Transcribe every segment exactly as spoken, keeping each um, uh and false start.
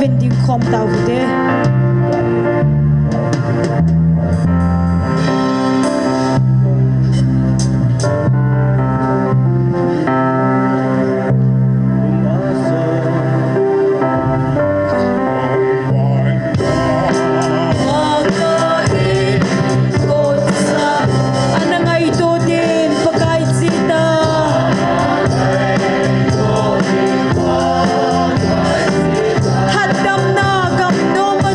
Ding khom tau te. Ana ngaito din, Pakai chita. Hatdamna gamnom a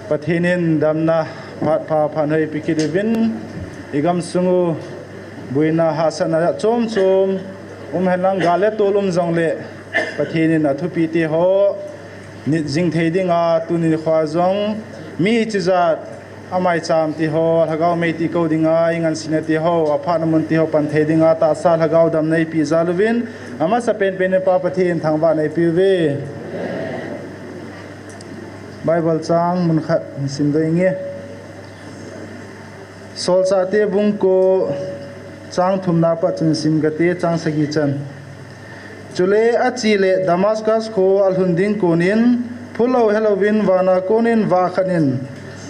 Pathen in damna phat pha phat hoi pe kit uvin, i gamsung u buina hahsatna chom chom um hen lang, gal le tol um jongle Pathen in athupeh tiho nit jing thei dinga, tuni nikho jong mi chijat amaicham tiho, lhagao mei ti kou dinga, i ngansena tiho, aphatna mun tiho pan thei dinga, tahsa lhagao damna eipeh jal uvin, amasa penpen in Pa Pathen thangvahna eipeh uve. Bible chang mun khat hin sim ding inge. Solchahte bung ko chang thumna pat chun sim kate, chang sagi chan. Chule achele Damascus kho alhun ding konin, phulou helouvin vana konin vah khat in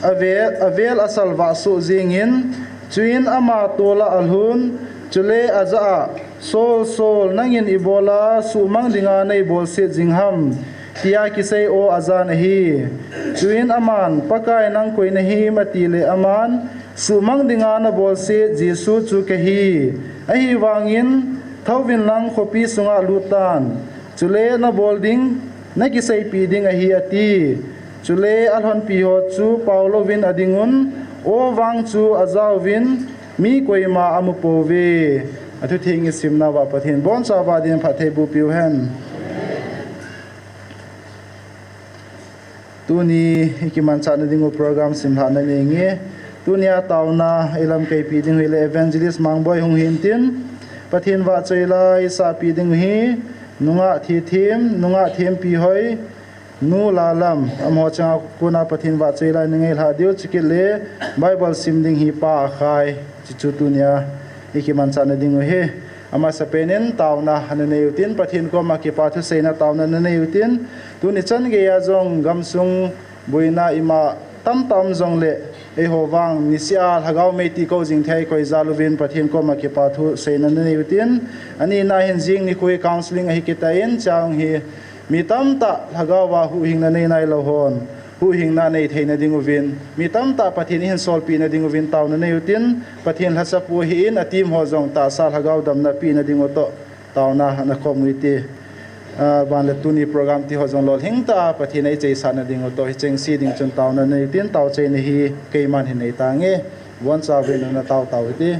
avel, avel asal vah soh jengin, chuin ama tola alhun, chule ajah a, Saul, Saul, nangin ibola suhmang dinga neibolset jing ham, tia kisei o ajan ahi. Chuin aman, Pakai, nang koi nahim, atile aman, Suhmang dinga nabolset Jesu chu kahi. Ahivangin, thouvin lang khopi sunga lut tan. Chule nabol ding nakiseipeh ding ahi, ati. Chule alhonpi ho chu paolouvin adingun, o vang chu ajauvin, mi koima amupouve. Athutheng isimna uva Pathen bonchauva din phattheiboh peuhen. Tuni ikimanchahna dingu program simlhahna nei inge. Tunia taona ilamkaipi ding u hile Evangelist Mangboi hung hintin, Pathen vahchoila isahpi ding u hi, nungah Thithem, nungah Thempi Hoi, nu Lalam, amaho chunga kona Pathen vahchoila inangailhah diu, chukit le Bible sim ding hi Pa Akhai, chuchu tunia ikimanchahna dingu hi. Amasapen in taona nanei utin, Pathen koma kipa thuseina taona nanei utin, tuni chan geiya jong gamsung buina ima tamtah um jongle, eiho vang niseh a lhagao mei ti kou jing thei koi jal uvin Pathen koma kipa thuseina nanei utin, anina hin jing nikho hi counselling ahi kitan, chang hi mi tamtah lhagaova huhhingna nei nailou hon huhhingna nei theina dinguvin, mi tamtah Pathen ihin solpehna dinguvin taona nei utin, Pathen lhachapu ahin, a team ho jong tahsa lhagao damna pehna dingu toh taona nakhom u hite. Aban le tuni program tiho jong lolhing tah a Pathen eichaisahna dingu toh hichengse ding chun taona nei utin, taochaina hi keiman hin nei tange. Bonchauvin natao tao hite.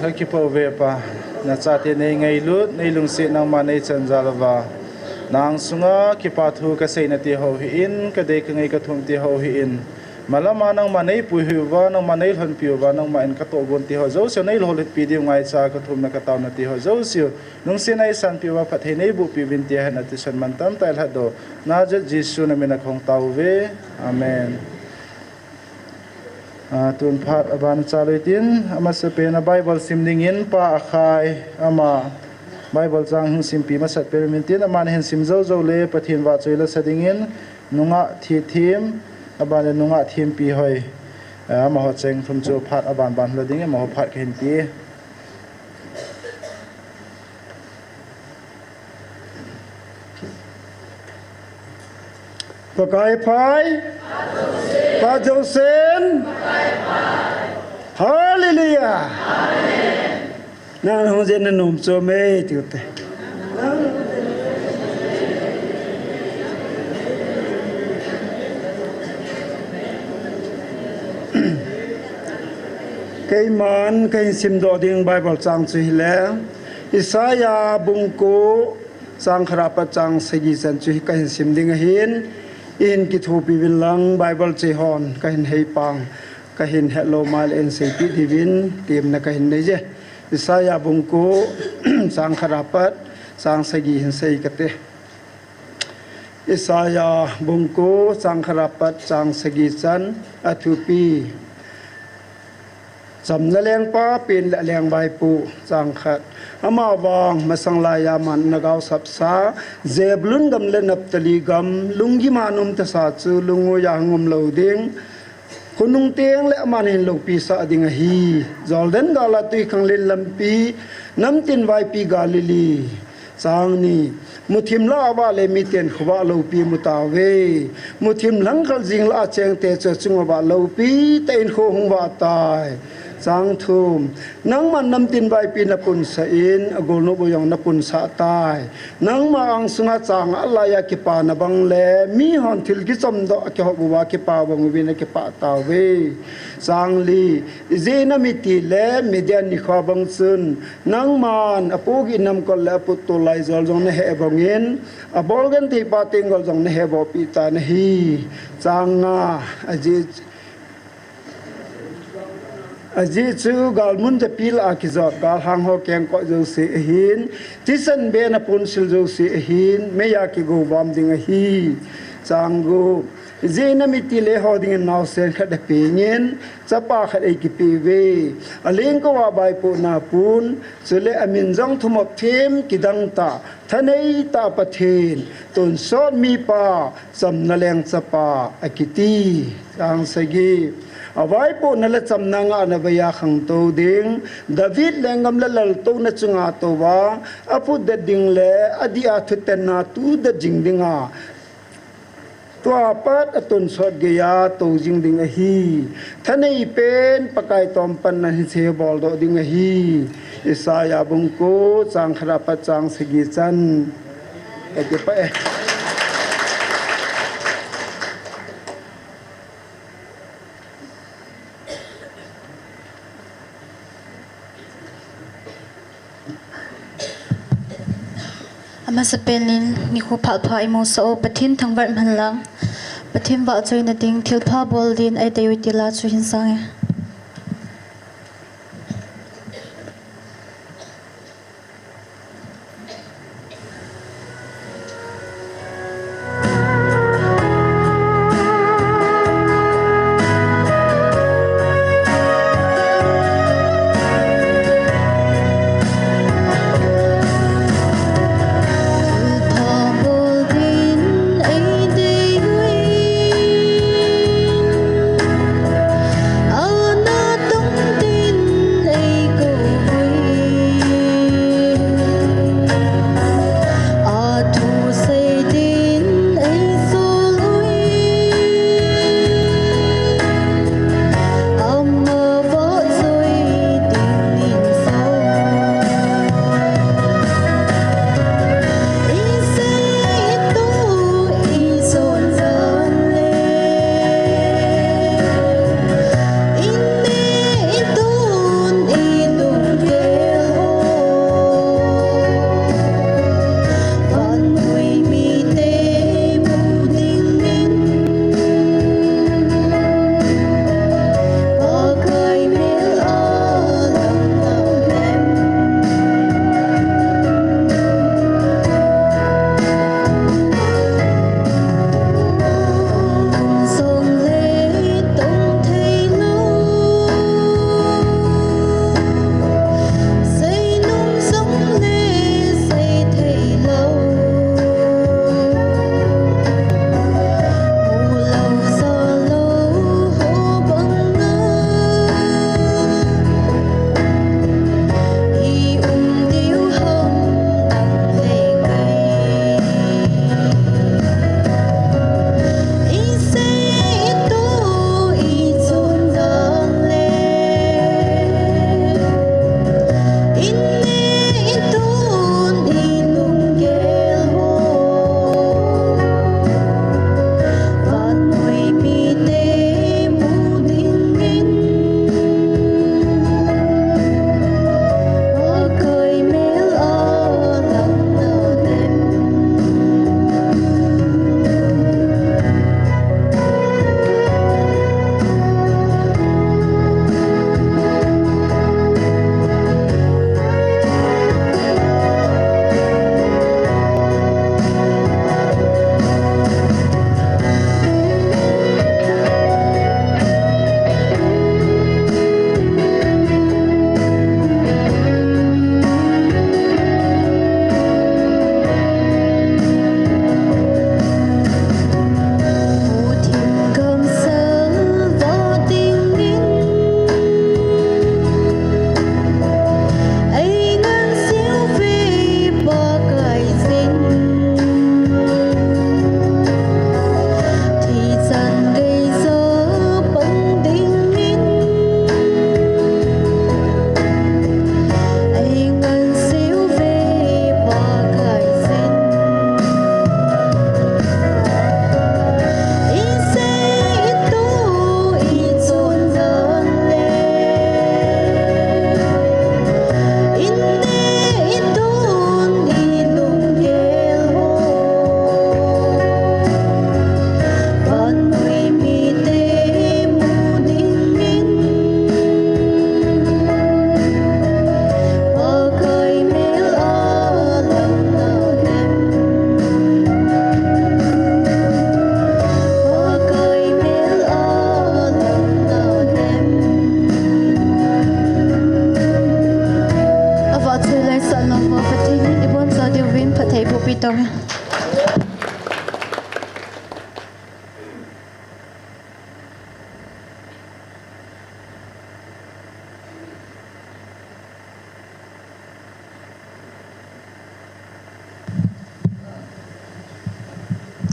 Kakipah uve Pa, nachate neingailut, neilungset nangma neichan jal uva. Nang sunga kipa thu kaseina ti ho hi in, kadei kangai kathum ti ho hi in. Malama nangma neipuihui uva, nangma neilhonpi uva, nangma in katohgon ti ho jouse, neilolhitpi diu ngaicha kathumna kataona ti ho jouse. Lungsetna eisanpi uva phatthei neibohpi uvin tia hi nathisan mantam tah ilhatdoh. Nazareth Jesu namina kahung tao uve. Amen. Ah, tun phat aban chalui tin, amasapen a Bible sim dingin Pa Akhai, ama Bible chang hin simpi masat pen min tin, aman hin sim jou jou le Pathen vahchoi lasa dingin, nungah thithem, aban le nungah thempi hoi. Ah, amaho cheng thum chu phat aban ban la dingin, amaho phat kahin pe. Pakai phai. Pa Josen. Hallelujah. Nang hung jen na nom cho me ti te. Keiman kahin simdoh ding Bible chang chu hile, Isaiah bung ko, chang khat apat chang sagi chan chu hi kahin sim ding ahin, ihin kithopi uvin lang Bible chehon kahin heipang, kahin hetlou maile eihin seipi diuvin temna kahin nei je. Isaiah bung ko, chang khat apat chang sagi hin sei kate. Isaiah bung ko, chang khat apat chang sagi chan, athupi. Chamna lengpa pen le alengvaipo, chang khat. Amavang masang laiya man nagao sapsa, Zebulun gam le Naphtali gam, lunggim a um tasa chu lungnoi a hung um lou ding. Khonung teng le aman hin loupi sah ding ahi. Jordan gal a twikhanglen lampi, namtin vaipi Galilee. Chang ni, muthim lah a vah le miten khovah loupi mu tauve. Muthim langkhal jing lah a chengte chu achung a vah loupi tah in kho hung vah tai. Chang thum, nangman namtin vaipi napunsah in, agolnop u jong napunsah tai. Nangma ang sunga chang a laiya kipana bang le, mihon thil kichomdoh a kihop uva kipa bang uvin akipah tauve. Chang li, ijeh inem itile, Midian nikho bang chun, nangman apohgih namkol le aput tol laijol jong naheh bang in, abolgenthei pa tenggol jong naheh bolpeh tan ahi. Chang nga, ajeh Ajeh chu galmun japi lah a kijot, galhang ho kengkoh jouse ahin, thisan be naponsil jouse ahin, meiya kigovam ding ahi. Chang gup, ijeh inem itile eiho dingin naosen khat apengin, chapa khat eikipeh uve. Alengkou a vaipohna pun, chule amin jong thumop them kidang tah, thanei tah Pathen, tonsot mipa, chamna leng chapa, akiti. Chang sagi, avaipohna le chamna ngahna veiya khangtou ding, David lenggam le laltouna chunga touva, aphutdet ding le, adih a thutanna tudet jing dinga, tua pat atonsot geiya tou jing ding ahi. Thanei pen Pakai tom panna hiche boldoh ding ahi. Isaiah bung ko, chang khat apat chang sagi chan. Kakipah e. Amasapen in nikho phalpha imusah u, Pathen thangvah man lang. Pathen vahchoina ding thilpha bol din eidei u ti la chu hin sange. Tau ve.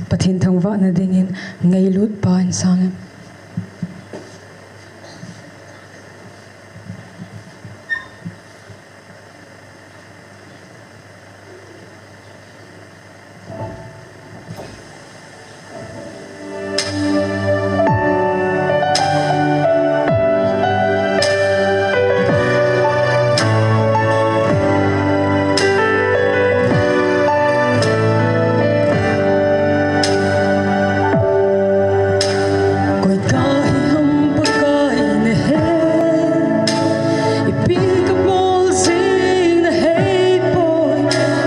Pathen thangvahna dingin ngailut pa in sang em. Koi kahi ham Pakai nahe, ipi kabol jing nahepoi,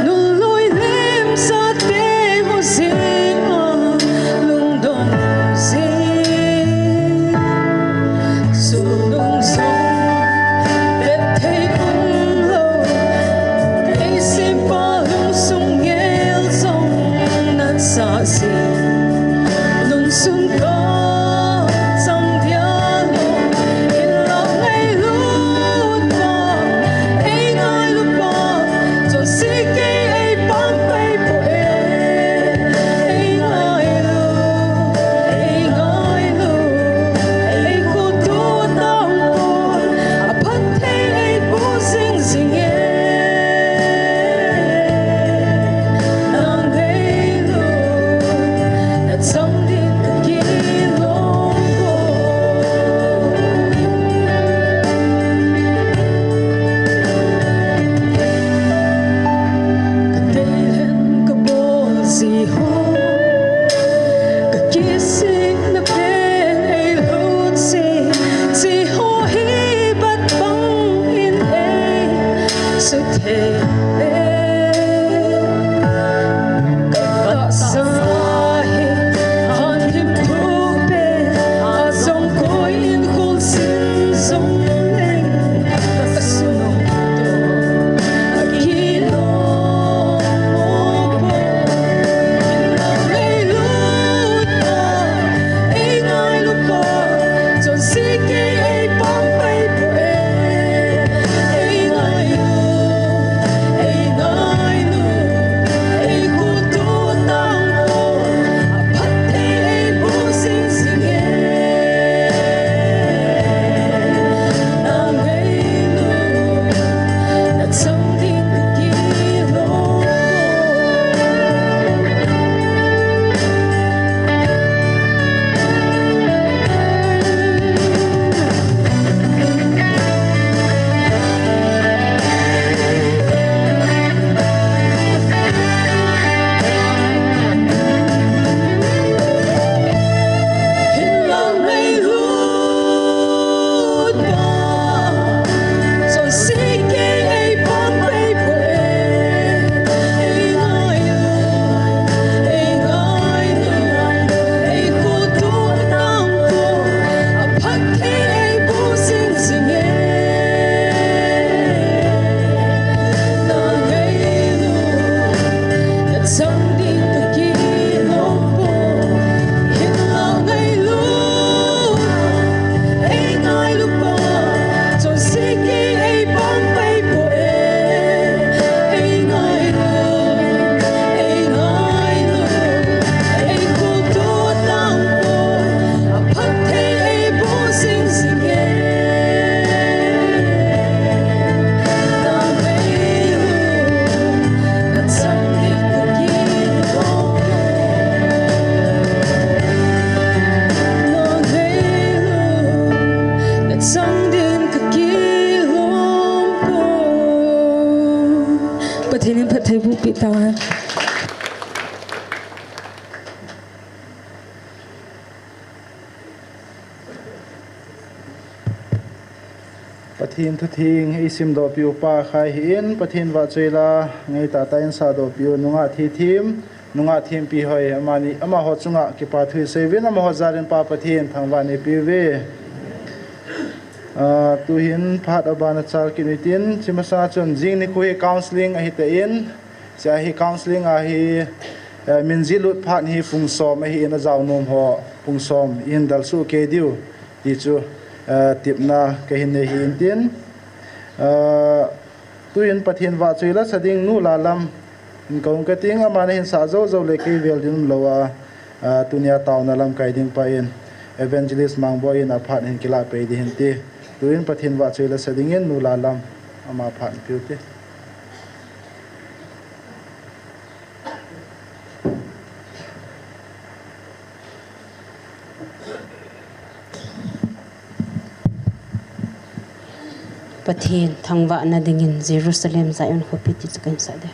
nunlui lemsah te ho jeng a lungdong jing. Chungnung jong vet thei umlou, ei sempa lungsung ngel jong nasah jing. Nunsun kachang dia lou, hinla ngailut pa, ei ngailut pa, chonse kei ei pampai poi. Ei ngailut, ei ngailut, ei khutu tang poi, aphat thei ei pu jing jing e. Nang ngailut, nachang din kakilom poi. Kadei lhen kabol ji ho, kakisihna pen ei lut ji, hiche ho hi bat bang in ei suthei e. Katahsa hi hanhim thup pen a jong koi in khulsin jong leng, kasunung toh akilom poi. Ei ngailut pa, ei ngailut pa, chonse kei ei pampai poi. Ei ngailut, ei ngailut, ei khutu tang poi, aphat thei ei pu jing jing e. Nang ngailut, nachang din kakilom poi. Hinla ngailut pa, chonse kei ei pampai poi. Ei ngailut, ei ngailut, ei khutu tang poi, aphat thei ei pu jing jing e. Nang ngailut, nachang din kakilom poi. Hinla ngailut, ei ngailut pa, chonse kei ei pampai poi. Ei ngailut, ei ngailut, ei khutu tang poi, aphat thei ei pu jing jing e. Nang ngailut, nachang din kakilom poi. Nang ngailut, nachang din kakilom poi. Pathen in phattheiboh peh tahen. Pathen thu theng eisimdoh piu pa Khai hi in, Pathen vahchoi la ngaitah tah in sadoh piu nungah thithem, nungah thempi hoi, amani, amaho chunga kipathu isei uvin, amaho jal in Pa Pathen thangvah neipeh uve. Ah, tuhin phat aban achal kit uhitin, hiche masang chun jing nikho hi counselling ahitan, Sia hi counselling a hi, eh, min jih lut phat hi pung som ahin, ajao nom ho pung som ihin dalsuh kei diu ti chu, eh, tepna kahin nei ahin tin, eh, tuin Pathen vahchoi la sa ding Nu Lalam in kahung kating, aman ahin sah jou jou le kei vel ding umlou a, eh, tunia taona lamkai ding pa in Evangelist Mangboi in aphat hin kilah pei ding ahin ti. Tuin Pathen vahchoi la sa dingin Nu Lalam ama phat in peu te. Pathen thangvahna dingin Jerusalem Zion khopi ti chu kahin sah ding.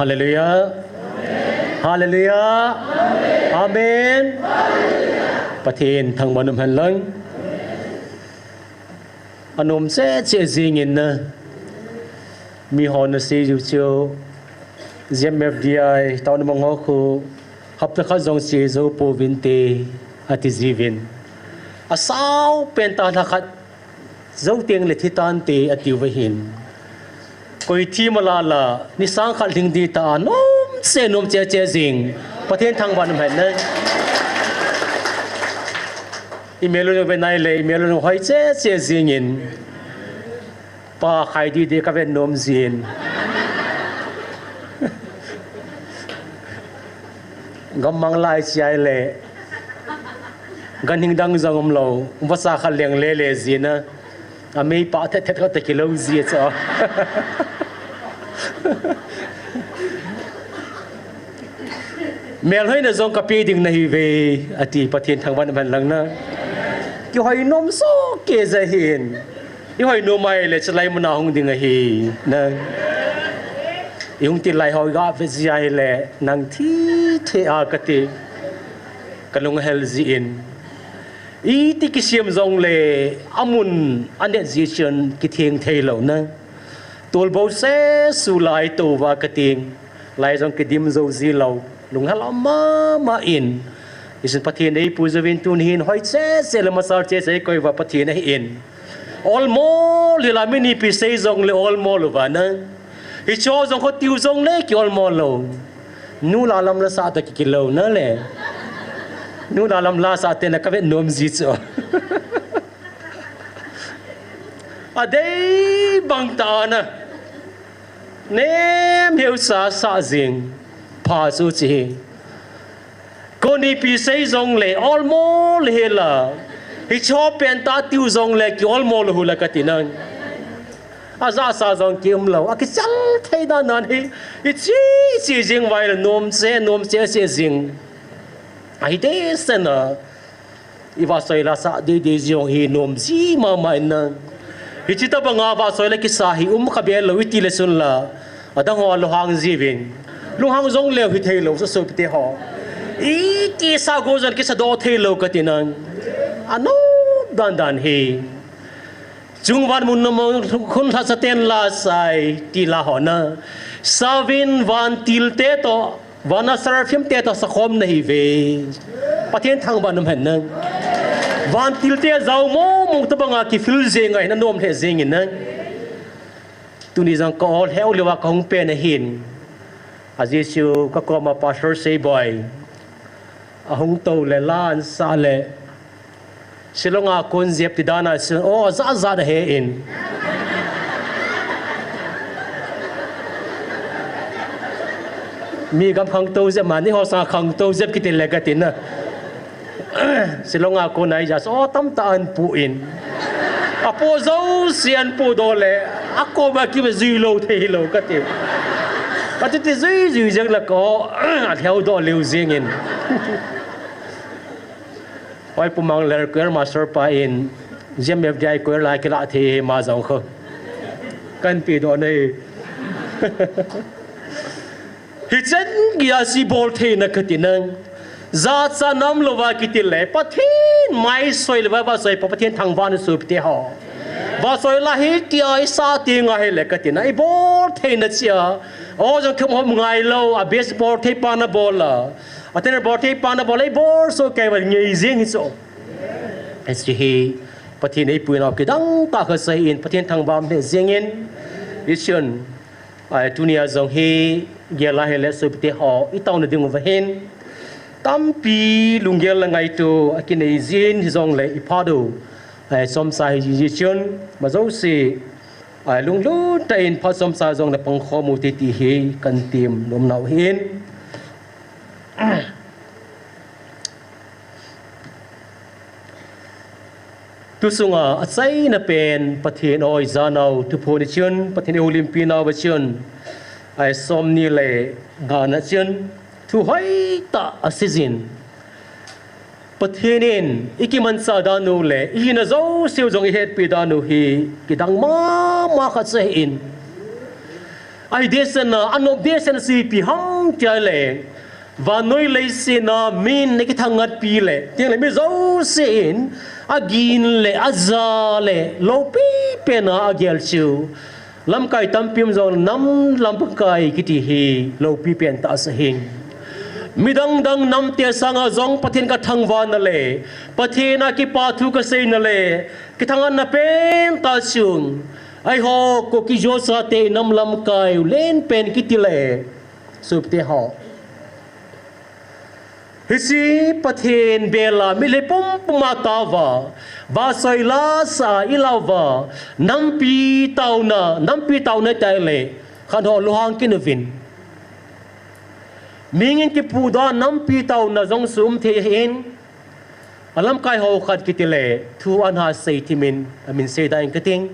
Hallelujah. Hallelujah. Amen. Pathen thangvah in umhen lang. Anom cheh cheh jingin na. Miho na seiyu chu. G M F D I, town mong ho khu. Hapta khat jong seiyu pouvinte. Ati jiuvin. Asao pen tah lha khat. Jou teng le thi tante atiuva hin. Koi thi mala la, ni sang khat lhing di ta a, nom cheh, nom cheh cheh jing. Pathen thangvah in umhen na. I mel u ve nai le, i mel u hoi cheh cheh jingin. Pa khai di di ka vet nom jin. Gammang lai chai le. Ganhing dang jong umlou. Vasa kha leng le le jin a. Amei pa thet thet khat kilou ji chu. Melhoina jong kape ding nahiuve, ati Pathen thangvah in umhen lang na. Kihoi nom soh kei jeh hin. Ihoi nom a ahile chulai muna hung ding ahi. Na. Ihung til lai ho gave ji ahile nang thi thei a kati. Kalung ahel jin. Iti kisem jongle, amun anet jeh chun kitheng thei lou na. Tolbou se su lai touva kati. Lai jong kidim jou ji lou. Lunghel mama in. Hichun Pathen eipuiyu vin tun hin hoi cheh cheh le masal cheh cheh koi uva Pathen ahin. Olmo lila mi nipi sei jongle olmo louva na. Hicho jong kho tiu jongle ki olmo lou. Nu la lam la sa ta ki kilou na le. Nu la lam la sa te na ka vet nom ji chu. Adei bang ta na. Nem heu sa sa jing. Pha chu chi hi. Koni pi sei jongle, olmo le hela. Hicho pen ta tiu jongle, ki olmo le hula kati nang. Aja sa jong ki umlou. Akichal thei dan dan hi. Ichi, ichi jing vai le nom se, nom se, se jing. Ahi te sena. I vahsoi la sa dei dei jong hi nom ji mama in nang. Hichi tabanga vahsoi la kisa hi um kha be lou iti le sun la. Adang ho lunghang jiuvin. Lunghang jong leu hi thei lou sa sopite ho. Iti sa go jan kisa do thei lou kati nang. Anom dan dan hi. Chungvan mun na mong khun lha sa ten la sai ti la ho na. Savin vantil te to. Vana seraphim te toh sakhom nahiuve. Pathen thangvah in um hen nang. Vantil te jao mong mong tabanga kifil jeng ahi nanom lheh jeng in nang. Tuni jong ka ol heu leuva kahung pen ahin. Ajeh chu ka koma Pastor Seiboi. Ahung tou le la ansa le. Shillong a kon jep ti dan a si, o, ja ja da he in. Mi gam khangtou jep ma, ni ho sanga khangtou jep kiti le kati na. Shillong a kon a i ja, o, tamtah an pu in. Apu jouse an pu doh le, akoma kima jui lou thei lou kati. Kati ti jui jui jeng la ko, alheu doh leu jeng in. Oi, Pu Mangler, choir master pa in, G M F D I choir la kila thei ma jong kho. Kan pi doh nei. Hichan geiya si bol thei na kati nang. Jachat nam louva kiti le, Pathen mai soi louva, vahsoi pa Pathen thangvah in sopite ho. Vahsoi la hi tia i sa ti ngai le kati na, i bol thei na chia. O jong khem hom ngai lou, a best bol thei pa na bol la. Atena bol thei pa na bol ei bol so kei bol ngei jeng hi so. Hiche hi Pathen eipui nau kidang tah khat sa in Pathen thangvah in um lheh jeng in. Hichun, ai, tunia jong hi gel a hile sopite ho i taona diuva hin. Tampi lunggel le ngaito akinei jin hijongle i phat u. Ai, chomcha hi ji chun, ma jouse. Ai, lunglut tah in phat chomcha jong na pangkhom u te ti hi kan tem nom nau hin. Tu sunga achaina pen Pathen oi janau, tu phone chun, Pathen eilimpi nauva chun, ai somni le nga na chun, thu hoitah asei jin. Pathen in i kimanchah dan u le i hina jouse u jong i hetpi dan u hi kidang mama khat sa ahin. Ahi dehsetna, anop dehsetna chu ipi ham tia le, vannoi leiset a min akithangatpi le, teng le mi jousen agin le aja le loupi pen a agel chu, lamkai tampi um jong nam lamkai kiti hi loupi pen tah sa hi. Midang dang namte sanga jong Pathen kathangvahna le, Pathen a kipa thu kaseina le, kithangatna pen tah chu, eiho Kuki-Zo chate nam lamkai u len pen kiti le, sopite ho, hiche Pathen bel a mitlhi pumpum a taova, vahchoi lasa a ilah uva, nampi taona, nampi taona tia le, khat ho lunghang kit uvin. Mihing in kipudoh a nampi taona jong chu um thei ahin, alamkai ho khat kiti le, thu ana sei thimin, amin seidan kating.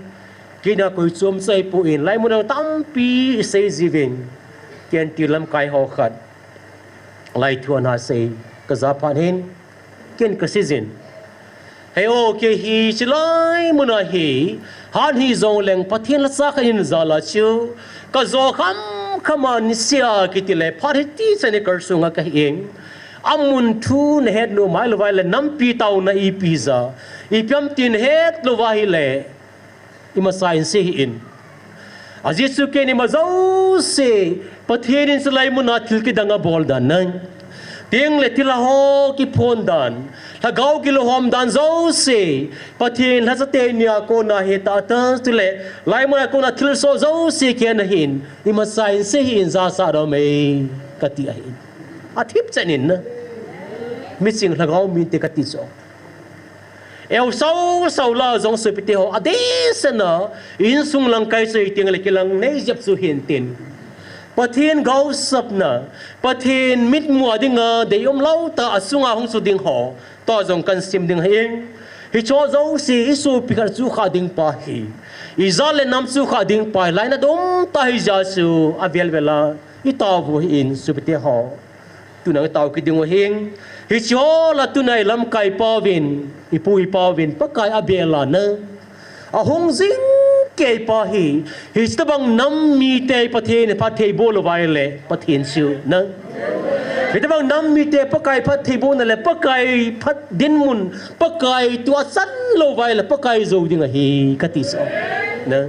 Kei a koi chom chu ahipoi, laimun a tampi isei jiuvin. Ken ti lamkai ho khat lai thu ana sei kaja phat hin, ken kaseijin. Hei o, kei hiche laimun a hi, han hijongleng Pathen lhacha kahin jal a chu, kajo khamkham a niseh a kiti le, phat hiti chan hi kalsunga kahin, amun thu nahet nom ahilou vai le, nampi taona ipi ja, ipi ham ti nahet lou va ahile, imacha in sei hih in. Ajeh chu ken ima jouse, Pathen in chu laimun a thil kidang abol dan ahi. Teng le thilha ho kiphon dan, lhagao kilhom dan jouse, Pathen lhacha teni a kona hi tah tah tule, laimun a kona thilsoh jouse ken ahin, imacha in sei hih in, jachat um e, kati ahi. Athip chan in na. Miching lhagao mite kati chu. Eu sau sau la jong sopite ho, adehset a, insung lamkai chu hiteng le kilang nei jep chu hintin. Pathen gaosapna, Pathen mitmu a dinga deium lou tah a sunga hung chu ding ho, tua jong kahin sim ding ahi. Hicheho jouse, isopi khat chu khah ding pa hi, ijat le nam chu khah ding pa hi, lainat um tah hijeh chun, avel vel a itao u ahin, sopite ho. Tuna itao kit diu ahin. Hicheho la tuna ilamkai pauvin, ipu ipauvin, Pakai abel a na, ahung jing kei pa hi, hiche tobang nam mite Pathen phattheiboh lou vai le, Pathen chu na. Hiche tobang nam mite Pakai phattheibohna le, Pakai phat dinmun, Pakai thu achan lou vai le, Pakai jou ding ahi, kati chu. Na.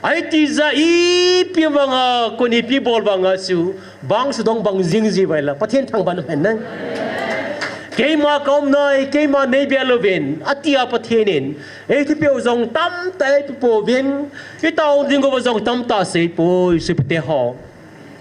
Ahi tijeh a ipi vanga, kon ipi bol vanga chu, bang chu dong bang jing ji vai la, Pathen thangvah in um hen na. Keima kaum nai, keima nei bel uvin, ati a Pathen in, eithupeh u jong tamtah eipe pouvin, itao ding uva jong tamtah sei poi, sopite ho.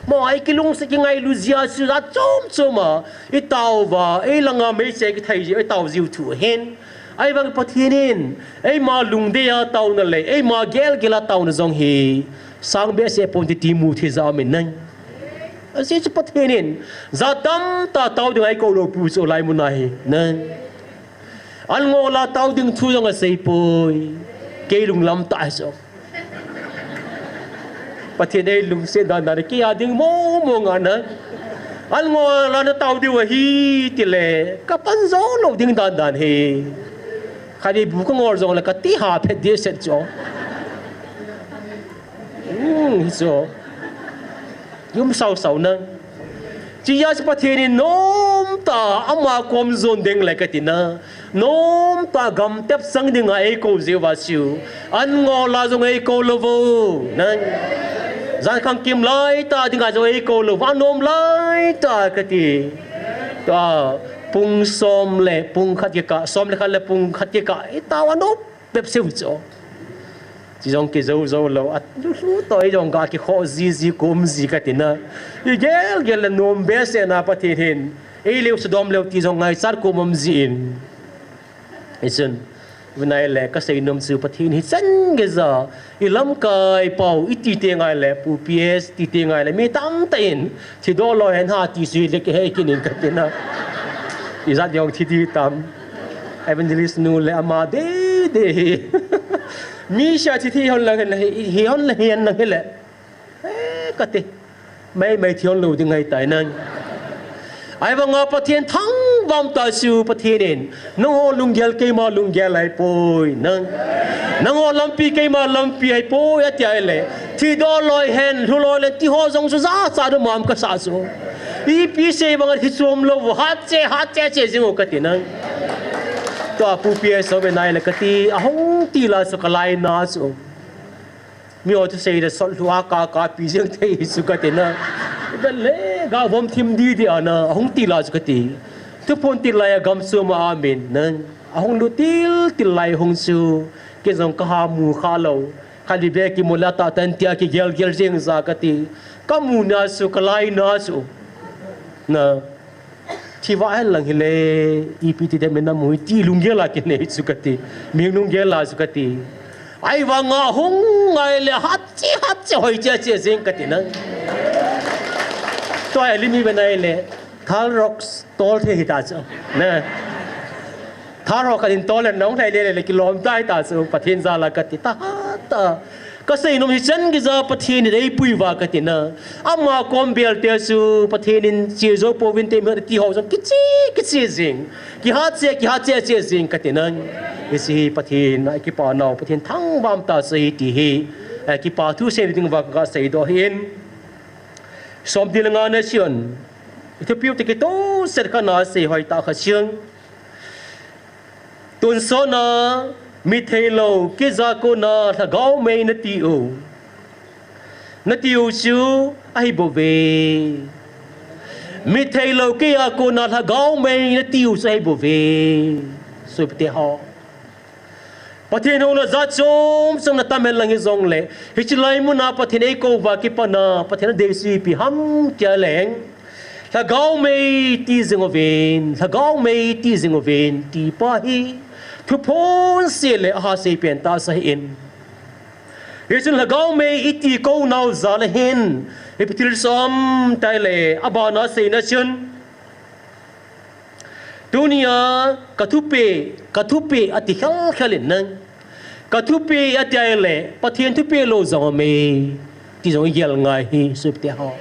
Mo, ikilungset kingailu jeh a chu jat chom chom a, itao uva, eilanga meichai kithai jeh, itao jiu thu ahin. Ahivang Pathen in, eima lungdei a taona le, eima gelgel a taona jong hi, sang behseh pon ti ti mu thei jat um in na. Ajeh chu Pathen in, jat tamtah tao ding a eikou lou pu chu laimun a hi, na. An ngol a tao ding thu jong asei poi, kei lunglam tah hi chu. Pathen eilungset dan dan, kei a ding mo mo nga na. An ngol a natao diu ahi tile, kapan jou lou ding dan dan hi. Khat in bu kangol jong le kati ha phet dehset chu. Hmm, hi chu. Yum sau sau na. Chujeh chun Pathen in nomtah a ama kom jon ding le kati na. Nomtah a gamtep sang dinga eikou jiu va chu, an ngol a jong eikou lou vo. Na. Jan khang kim lai tah dinga jong eikou lou vo, anom lai tah kati. Tua, pung som le pung khat kikah, som le khat le pung khat kikah, itao anom bep seh chu. Chi jong kijou jou lou, a, lu, lu toh, ei jong ga kikhoh ji ji, kum ji kati na. Igel gel le nom behseh na Pathen hin. Ei leu sudom leu ti jong ngaichat kum um jin. Hichun, vinai le kasei nom chu Pathen hichan geiya, ilamkai pau, iti teng le, Pu P S, iti teng le, mi tamtah in, Thi doh lou hen ha ti sui le kihei kit in kati na. Ijat jong thi di tam. Evangelist nu le ama dei dei hi. Mi sia thi thi hon lang hi, hi hon le hi hon lang hi le. Eh, kati. Mai mai thi hon lou ding ahi tai na. Ahivanga Pathen thangvah tah chu Pathen in. Nangho lunggel keima lunggel ahipoi na. Nangho lampi keima lampi ahipoi ati ahile. Thi doh loi hen, lhu loi le ti ho jong chu ja cha du mam ka sa chu. Ipi sei bang a thi chom lou, hat che, hat che che jing u ka ti nang. Tua pu pi a so be nai le ka ti, ahung ti la chu ka lai na chu. Mi ho thusei le sot lhua ka, ka pi jeng thei chu ka ti na. Bel le, ga vom thim di di a na, ahung ti la chu ka ti. Thuphon til lai a gam chu ma amin na. Ahung lut til til lai hung chu, kei jong ka ha mu kha lou. Kha li be ki mu la ta tan tia ki gel gel jeng ja ka ti. Ka mu na chu, ka lai na chu. Na. Thi va hen lang hi le, ipi ti de me na mu ti lunggel a ki nei chu ka ti. Ming lunggel a chu ka ti. Ai va nga hung ngai le hat chi hat chi hoi chi chi jing ka ti na. Tua li mi be nai le. Thal rock tol the hi ta chu. Na. Thal rock ka din tol le nong thai le le ki lom tai ta chu. Pathen ja la ka ti ta ha ta. Ka sei nom hi chan ki ja Pathen in ei pui va ka ti na. Ama kom bel te chu Pathen in chi zo po vin te mi ti ho jong ki chi, ki chi jing. Ki ha che, ki ha che, che jing ka ti na. Hi si hi Pathen, a ki pa nau, Pathen thang vam ta sei ti hi. A ki pa thu sei ding va ka sei do hin. Som dil nga na sion. I thu piu te ki to set ka na sei hoi ta kha sion. Tun sona, mi thei lou, ki ja ko na, lhagao mei na ti u. Na ti u chu, ahi bo ve. Mi thei lou, ki ja ko na, lhagao mei na ti u chu, ahi bo ve. Sui pi te ho. Pathen hou na ja chom chom na tam hen lang hi jong le. Hi chi lai mu na Pathen ei ko va ki pa na, Pathen a dei si pi ham tia leng. Lhagao mei ti jing uvin, lhagao mei ti jing uvin, ti pa hi. Thuphon se le a ha sei pen ta sa hi in. Hi chun lhagao mei i ti ko nau ja le hin. Hi pi thil som tai le, a ba na sei na chun. Tunia ka thupe, ka thupe a ti khel khel in nang. Ka thupe a ti ai le, Pathen thupe lou jong a mei. Ti jong i gel ngai hi, sui pi te ho.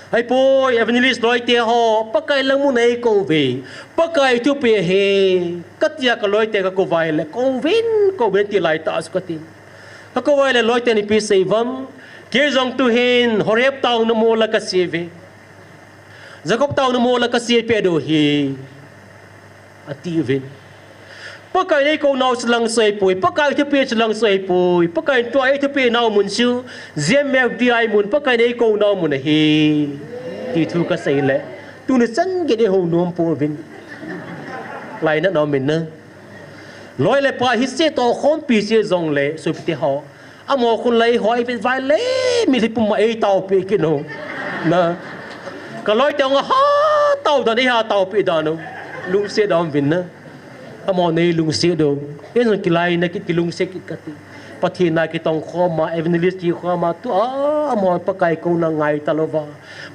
Ai poi, evangelist loi te ho, Pakai lang mu nei ko ve. Pakai thupe he, ka tia ka loi te ka ko vai le, ko vin, ko vin ti lai ta su ka ti. Ka ko vai le loi te ni pi sei vam, ke jong tu hin, Horeb tau na mo la ka si ve. Jacob tau na mo la ka si pe do hi. A ti vin. Pakai nei ko nau chu lang soi pui, Pakai thupe chu lang soi pui, Pakai tua ei thupe nau mun chu, J M F D I mun, Pakai nei ko nau mun ahi. Ti thu ka sei le, tuni chan gei ho nom po vin. Lai na nom in na. Loi le pa hi se to khom pi se jong le, sui pi te ho. Amo khun lai hoi vit vai le, mi li pum ma ei tau pi ki no. Na. Ka loi te nga ha tau dan ei ha tau pi dan no. Lungse dan vin na. Amo nei lungse do. En jong ki lai na kit ki lungse kit ka ti. Pathen na ki tong khom ma, evangelist ki khom ma tu a, amo Pakai ko na ngai ta lou va.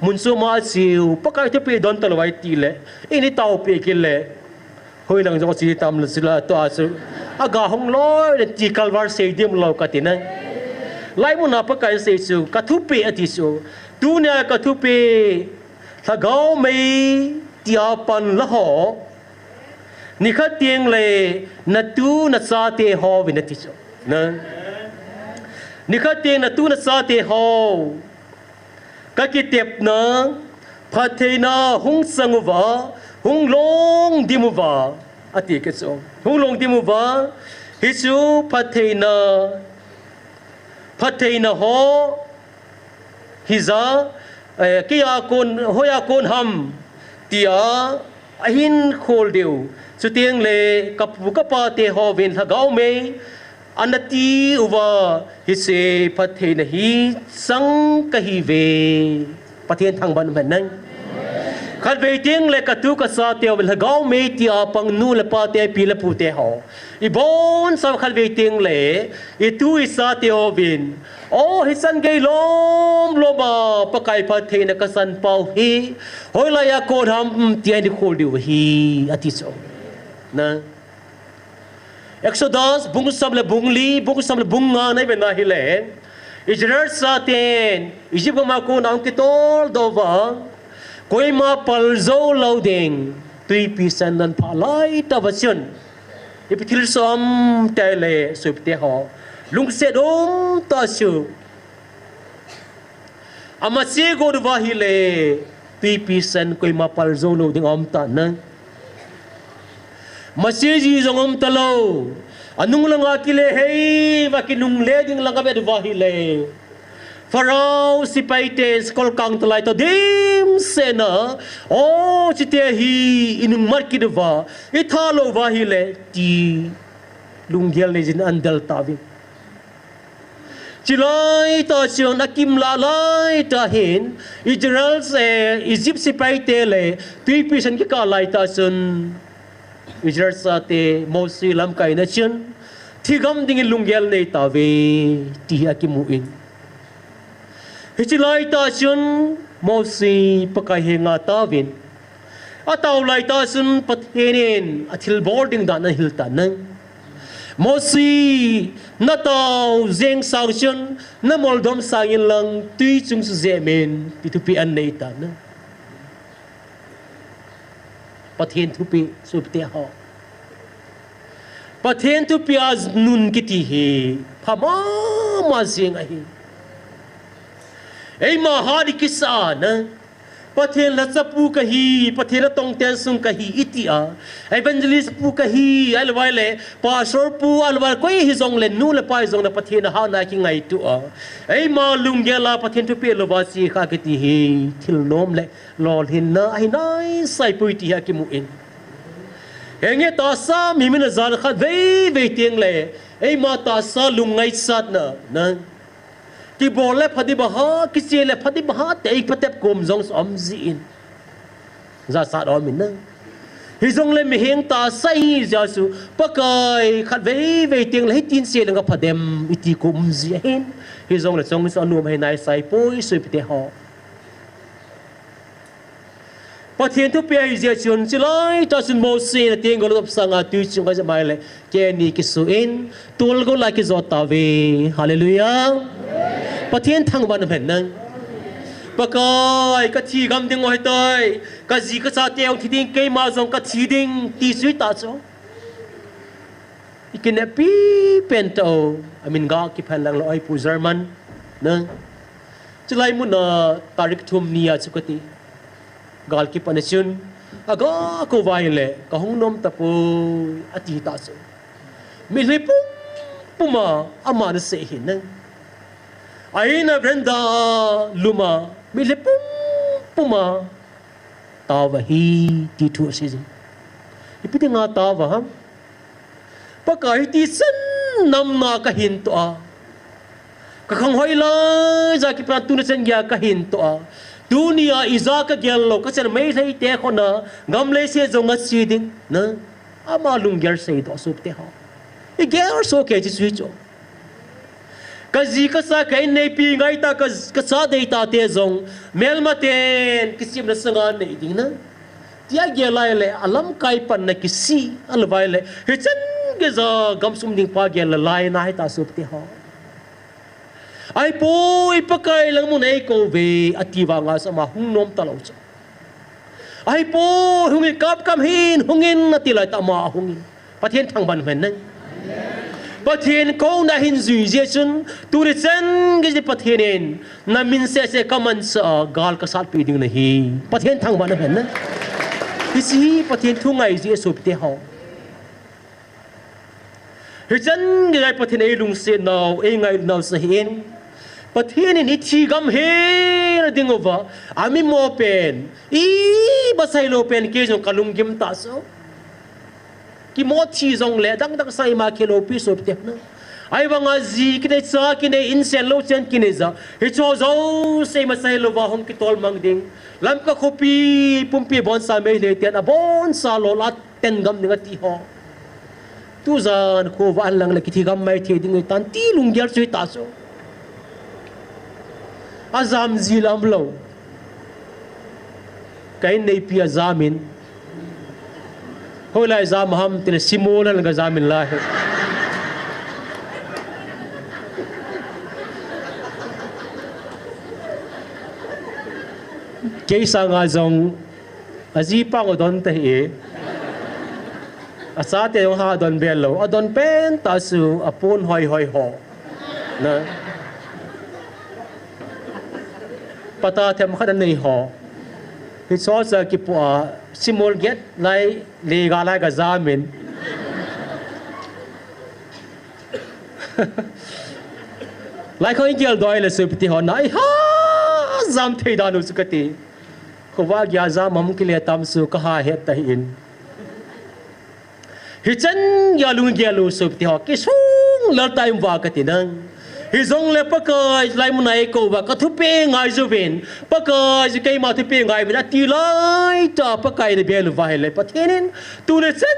Mun su ma siu, Pakai thupe don ta lou vai ti le. Ini tau pi ki le. Hoi lang jong si tam le sila to asu. Aga hong loi le ti kalvar sei dim lou ka ti na. Lai mun a Pakai sei su, ka thupe a ti su. Tunia ka thupe, lhagao mei ti a pan la ho. Ni khat tieng le na tu na cha te ho vin a ti su. Na. Ni khat tieng na tu na cha te ho. Ka kitepna, phattheina hung sang uva, hung long dim uva, a ti ke chu. Hung long dim uva, hi chu phattheina, phattheina ho, hi ja, eh, kei a kon, hoi a kon ham, tia, ahin khol diu. Chutieng le, ka pu ka pa te ho vin lhagao mei, Ana ti uva, hi se phattheina hi sang ka hi ve. Pathen thangvah in um hen nang. Khatvei teng le ka tu ka cha te uvin lhagao mei tia pang nu le pa te pi le pu te ho. I bonchauva khatvei teng le, i tu i cha te uvin. O hi chan gei lom lom a, Pakai phattheina ka san pau hi. Hoilai a kon ham tia i khol diu hi, ati chu. Na. Exodus, bung som le bung li, bung som le bung nga na i vet na hile. Israel chaten, Egypt gam a kon a hung kitol doh uva. Koima pal jou lou ding, tuipi san nan pha lai tah uva chun. Ipi thil som tah le, sopite ho. Lungset um tah chu. Ama che got uva ahile, twipi san koima pal jou lou ding aum tan ahi. Mache ji jong um talou. Anung langa kile hei, va kinungle ding langa vet uva ahile, Pharaoh sepaite, sakol kangtalai toh dimset na, o, chite hi inung mat kit uva, itha lou uva ahile, ti lunggel nei jin ahin del tauvin. Chulai tah chun akimlah lai tah hin, Israel, eh, Egypt sepaite le twipi san kikah lai tah chun, Israel chate Mosi lamkaina chun, thigam dingin lunggel nei tauve, ti hi akimun. Hiche lai tah chun, Mosi Pakai henga ataovin. Atao lai tah chun Pathen in athilbol ding dan ahil tan ahi. Mosi, natao jeng sang chun, namoldom sangin lang twi chung chu jem in, ti thupeh anei tan ahi. Pathen thupeh, sopite ho. Pathen thupeh a nun kiti hi, pha mama jeng ahi. Eima hat ikisa na, Pathen lhachapu kahi, Pathen atongten sung kahi, iti a. Evangelist pu kahi, ahilouleh, pastor pu, ahilouleh, koi hijongle, nu le pa hijongle, Pathen ahatna kingaito a. Eima lunggel a, Pathen thupeh louva chekha kiti hi, thil nom le, lolhinna, ahi naisai poi ti hi akimun. Henge tahsa, mihem in ajan khat vei vei tengle, eima tahsa lungngaisatna, na. Kibol le pha ding bang ham, kiche le pha ding bang ham, ti eiphatep kom jong chu aum jin. Jachat aum in na. Hijongle mihem tahsa ihi jeh chun, Pakai khat vei vei tengle hitin che leng apha dem, iti kom um ji ahin. Hijongle chong chu anom ahi naisai poi, sopite ho. Pathen thupeh ahi jeh chun, chulai tah chun Mosi in ateng gol lop sanga twi chung ajem ahile, keini kisun, tol gol a kijot tauve. Hallelujah. Pathen thangvah in um hen. Pakai, kathi gam ding ahitai. Kaji kachate jong thi ding, keima jong kathi ding, ti chu hita chu. Ikineppi pen tah o, amin ga kiphan lang lou, oi Pu German, na. Chulai muna tarik thum nia chu kati. Gal kipatna chun, aga kou uva ahile, kahung nom tapoi, ati ta chu. Mitlhi pumpuma, ama nasei ahi na. Ahin a veranda luma, mitlhi pumpuma, taova ahi, ti thu asei jin. Ipi dinga taova ham? Pakai, hiti chan namna kahin toh a. Kakhang hoi lai ja kipat a tuni chan geiya kahin toh a. Tunia ija kagel lou, kachan Meitei te khona, gam leiset jong ache ding, na. Ama lunggel seidoh sopite ho. Igel soh kei chu chu. Kaji kacha ka inneipi ngaita ka, kacha deita te jong, melmaten kichepna sanga nei ding na. Tia gel lai le, alamkai panna kisih, ahilouleh, hichan geija gamsung ding pa gel le lai na hita sopite ho. Ahipoi Pakai lang mun eikou ve, ati vanga chu ama hung nom talou chu. Ahipoi, hungin kapkam hih in, hungin ati lai tah ama ahungin. Pathen thangvah in um hen. Pathen kouna ahin jui jeh chun, tuni chan geiya Pathen in, namin sese kamanchah a, gal kasatpeh ding nahi. Pathen thangvah in um hen. Hiche hi Pathen thu ngai jeh sopite ho. Hichan geiya Pathen in eilungset nau, eingailutnau chu ahin. Pathen in ithi gam hina ding uva, amimo pen, imacha hilou pen kei jong kalunggim tah chu. Kimo thi jongle, dangdang sang ima khelou pi sopite na. Ahivanga ji kinei, cha kinei, inchen lou chen kinei ja. Hicheho jouse imacha hilouva hung kitol mang ding. Lamka khopi pumpi boncha Meitei ten aboncha lol a ten gam ding ati ho. Tujan khovah a lang le kithi gam maithei ding ahitan ti lunggel chu hita chu. Ajam ji lam lou. Ka inneipi ajam in. Hoilai jam ham tile simol a lang kajam in lai. Kei sanga jong ajipa adon tahih. Achate jong ha adon bel lou. Adon pen tah chu apon hoi hoi ho. Na. Pata themkhat anei ho. Hiche chu kipu a, simol get lai, lega lai kajamin. Lai khang igel doi le sopite ho, na iha jam thei dan u chu kati. Khovah geiya jam ham kile tam chu kaha het tahin. Hichan geiya lung gel u sopite ho, kisung lal tai uva kati nang. Hijongle Pakai lai muna eikou uva, kathupeh ngai uvin. Pakai chu keima thupeh ngai uvin, ati laitah Pakai in abel uva ahile, Pathen in tuni chan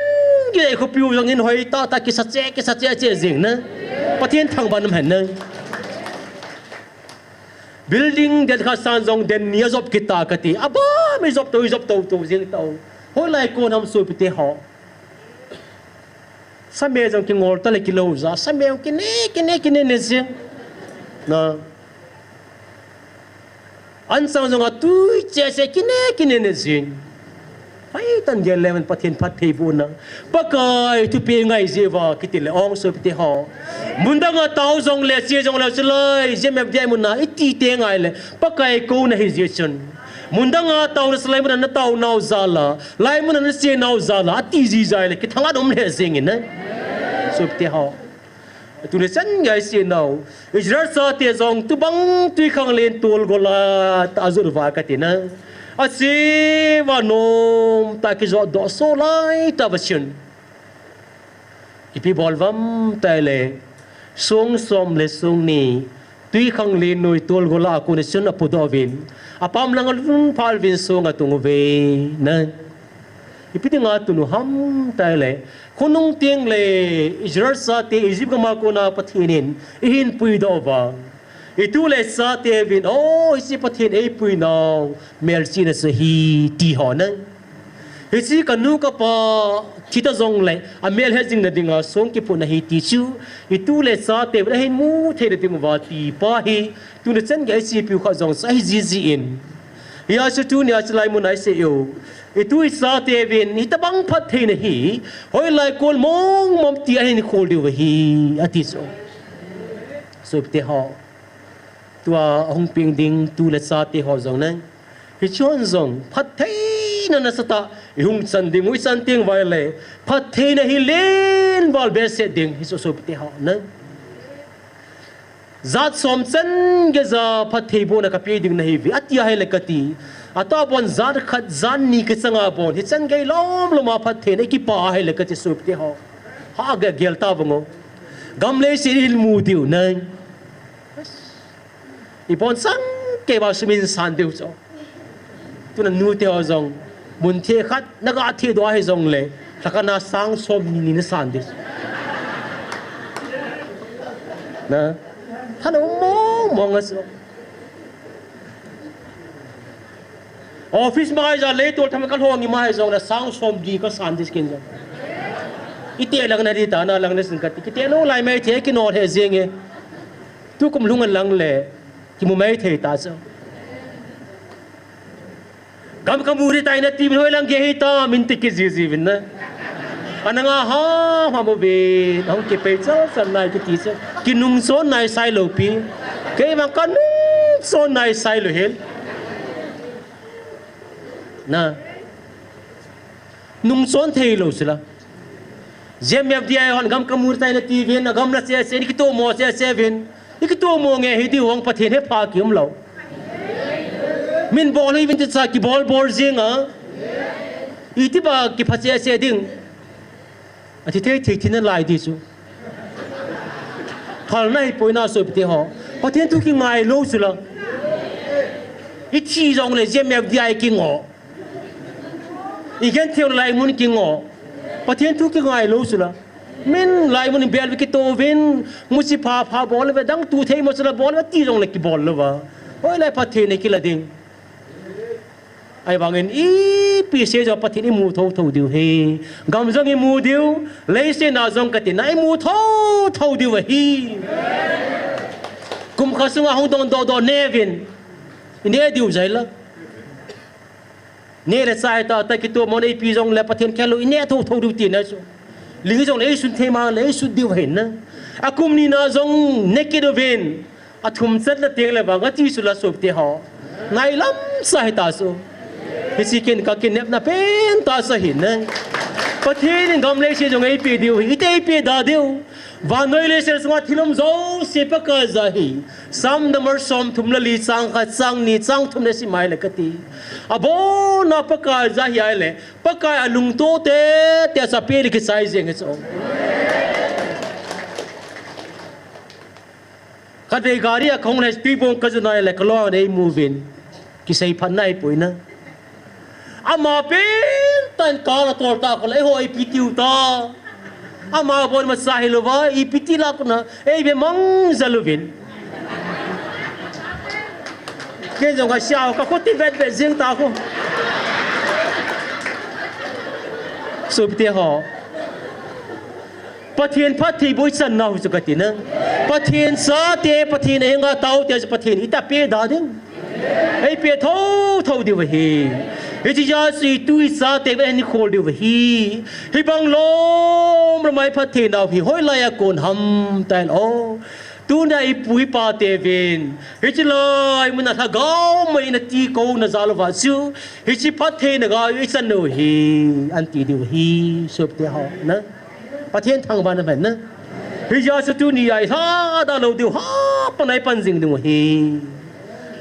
geiya khopiu jong in hoi tahtah kisa cheh, kisa cheh cheh jing nang. Pathen thangvah in um hen nang. Building den khat sang jong den ni ajop kit ta kati. Abang mi jop to, jop to, to jing to. Hoilai kon ham sopite ho. Same jong kingol ta le kilou ja. Same jong kine, kine, kine ne jing. Na. An sang jong atui cheh cheh kine, kine ne jing. Pai tan gel le man Pathen phattheibohna. Pakai thupeh ngai jeh uva kiti le ong sopite ho. Mundang a tao jongle, che jongle chulai, J M F D I muna iti teng ahile, Pakai kouna hi jeh chun. Mundang a tao nasa lai muna natao nau jal a, lai muna nache nau jal a, ati jiji ahile, kithang a um le jing in ne. Sopite ho. Tuni chan geiya isenau Israel chate jong tubang twikhanglen tol gol a tah ajot uva kati nang. Ache uva nomtah kijot doh so laitah uva chun. Ipi bol uvam tile, song som le song ni, twikhanglen noi tol gol a kon a chun apudoh uvin. Apam langa lhun phat uvin song atung uve nang. Ipi dinga tun u ham tile, khonung teng le Israel chate Egypt gam a kona Pathen in eihin puidoh uva. Itu le chate uvin, o, hiche Pathen eipui nau melchihna chu ahi ti ho nang. Hiche kanu kapa thi ta jongle amel het jing na dinga song kiphutna ahi ti chu, itu le chate uvin ahin mu thei na ding uva ti pa hi, tuni chan geiya isepiu khat jong chu ahi jiji in. Hia chu tunia chulai muna isei u. Itu ichate uvin, hitabang phattheina hi, hoilai kon mong mong ti ahin khol diu ahi, ati chu. Sopite ho. Tua ahung peng ding tu le chate ho jong nang. Hichun jong, phattheina nasatah, ihung chan ding u, ichan teng uva le, phattheina hi len val behseh ding, hichu sopite ho nang. Jat som chan geiya phattheibohna kapeh ding nahiuve, ati ahile kati. Atobang jat khat, jat ni kichanga bang, hichan gei lom lom a phattheina ikipah ahile kati sopite ho. Ha gel gel ta vang o. Gam leiset ihin mu diu nang. Ibon chang kei uva sum in san diu chu. Tuna nute ho jong, mun thei khat, naga thei doh ahi jongle, lhakhat na sang som ni ni nasan diu. Na, thanom mong mong a chu. Office mai ja lei tol tham kalhong ima ahi jongle, sang som ni kasan diu ken jong. Ite lang na di ta, na lang na sin kati. Kite no lai mai thei kinol he jing e. Tukum lhung a lang le, kimu mai thei ta chu. Gam kamu ri tai nati uvin hoilang gei hita, min ti kiji ji uvin na. Ananga ha, ha mo uvin, hung kipei chal chal nai kiti chu. Kinungchon nai sai lou pi. Kei vang kanungchon nai sai lou hel. Na. Nungchon thei lou sila. J M F D I hon gam kamu ri tai nati uvin, agam la che che, ikitomo che che uvin. Ikitomo nge hi diu vang Pathen hepha kium lou. Min bol hi uvin ti cha kibol bol jing a. Iti ba kipha che che ding. Athi thei thei thina lai di chu. Phalna hi poina sopite ho. Pathen thu kingai lou sila. Ithi jongle J M F D I kingo. Igenthei u laimun kingo. Pathen thu kingai lou sila. Min laimun bel ve kito uvin, muchi pha pha bol ve, dang tu thei mo sila bol ve, ti jongle kibol lou va. Hoilai Pathen kila ding. Ahivangin ipi sei jong Pathen imu thotho diu ahi. Gam jong imu diu, leiset na jong kati na imu thotho diu ahi. Kum khat sunga hung dong doh doh ne uvin. Ine diu jai la. Neh le chah tahtah kitomo nei pi jongle Pathen khel lou, i neh thotho diu tina chu. Ling jongle ei sun thei mang le ei sut diu ahin na. A kum ni na jong neh kit uvin. A thum chet le teng le vang a ti chu la sopite ho. Nailam sa hita chu. Hiche kin ka kinepna pen tah chu ahi na. Pathen in gam leiset jong eipe diu hi, iti eipe da diu. Vannoi leiset sunga thil um jouse Pakai ja ahi. Sam number somthum le li chang khat, chang ni, chang thum le sim ahile kati. Abona Pakai ja ahi ahile, Pakai alungtoh tete chu ape le kichai jeng ahi chu. Khatvei gari a kahung le twi bong kajon ahile kaloi in eimu uvin. Kisei phat naipoi na. Ama pen tah in car atol tah kho le, eiho ipi tiu ta. Ama bon masa hilouva, ipi ti la kona, eive mang jal uvin. Kei jong kasia, kakho ti vet vet jeng ta kho. Sopite ho. Pathen phattheiboh ichan nau hi chu kati na. Pathen chate, Pathen henga taote chu Pathen in iti ape da ding. Eipe thotho diu ahi. Hiche jeh a chu itu ichate vet hin ikhol diu ahi. Hibang lom lom a iphatthei nau hi hoilai a kon ham tailou. Tunia ipu ipa teuvin, hiche lai muna lhagao mei in ati kouna jal uva chu, hiche phattheina ga ichan u hi, anti diu ahi, sopite ho na. Pathen thangvahna ahi na. Hijeh a chu tunia ilhadah lou diu, hapan a ipan jing diu ahi.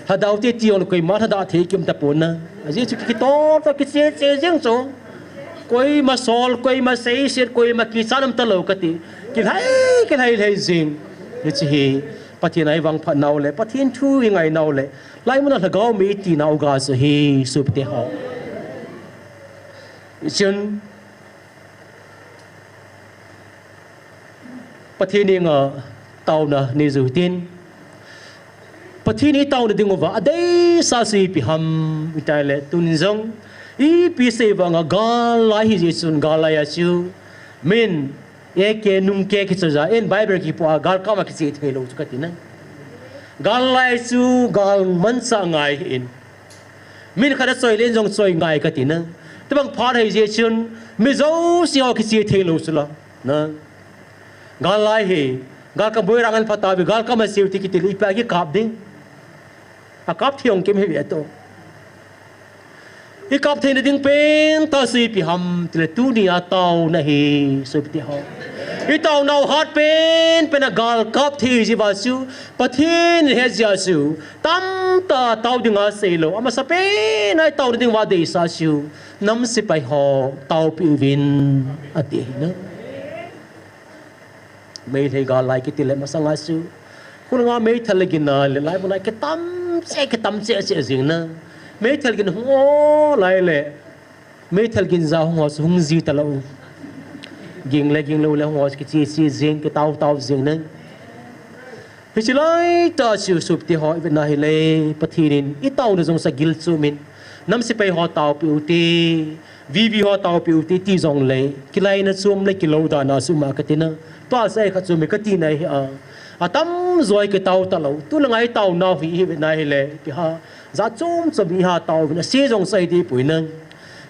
Lhadao te ti jong le koima lhadah thei kium tapon na. Ajeh chu kitol toh kiche che jeng chu. Koima sol, koima seiset, koima kichat um talou kati. Kilhai, kilhai, lhai jing. Hiche hi, Pathen a ivangphat nau le, Pathen thu ingai nau le, lai muna lhagao mei iti nau ga chu ahi, sopite ho. Chun, Pathen henga taona nei jou hitin. Pathen itaona ding uva, adeisah chu ipi ham, itile tun jong, ipi sei vanga gal lai hijeh chun gal lai a chu, min, eke nungke kichoija, in Bible kipoh a, gal kap a kiche thei lou chu kati na. Gal lai chu, gal manchah ngai ahin. Min khat achoi le in jong choi ngai kati na. Tobang phat hijeh chun, mi jouse ho kiche thei lou chu la. Na. Gal lai hi, gal kap boi rang an phat tauve, gal kap ma seu ti kiti le, ipi a kikap ding. Akap thei jong kim hi ve to. Ikap theina ding pen tah chu ipi ham tile tunia taona hi, sopite ho. Itaonau hat pen pen a gal kap thei jeh uva chu, Pathen in ahet jeh a chu, tamtah tao dinga seilou, amasapen a itaona ding uva deisah chu, nam sepai ho taopi uvin, ati ahi na. Meitei gal lai kiti le masanga chu, khulanga meithal le gin a le lai muna kitam cheh, kitam cheh cheh jing na. Meithal gin hung o lai le, meithal gin ja hung ho chu hung ji talou. Ging le ging lou le hung ho chu kiche che jing, kitao tao jing na. Hiche laitah chu sopite ho ivet na hile, Pathen in itaona jong chu agil chom in, nam sepai ho taopi ute, V V ho taopi ute ti jongle, kilaina chom le kilou dan a chu ma kati na. Tua chu ei khat chom e kati na hi a. Atamjo kitao talou. Tulanga itaonau hi ivet na hile, ipi ham, jat chom chom iha tao uvin, ase jong chu ahi deh poi na.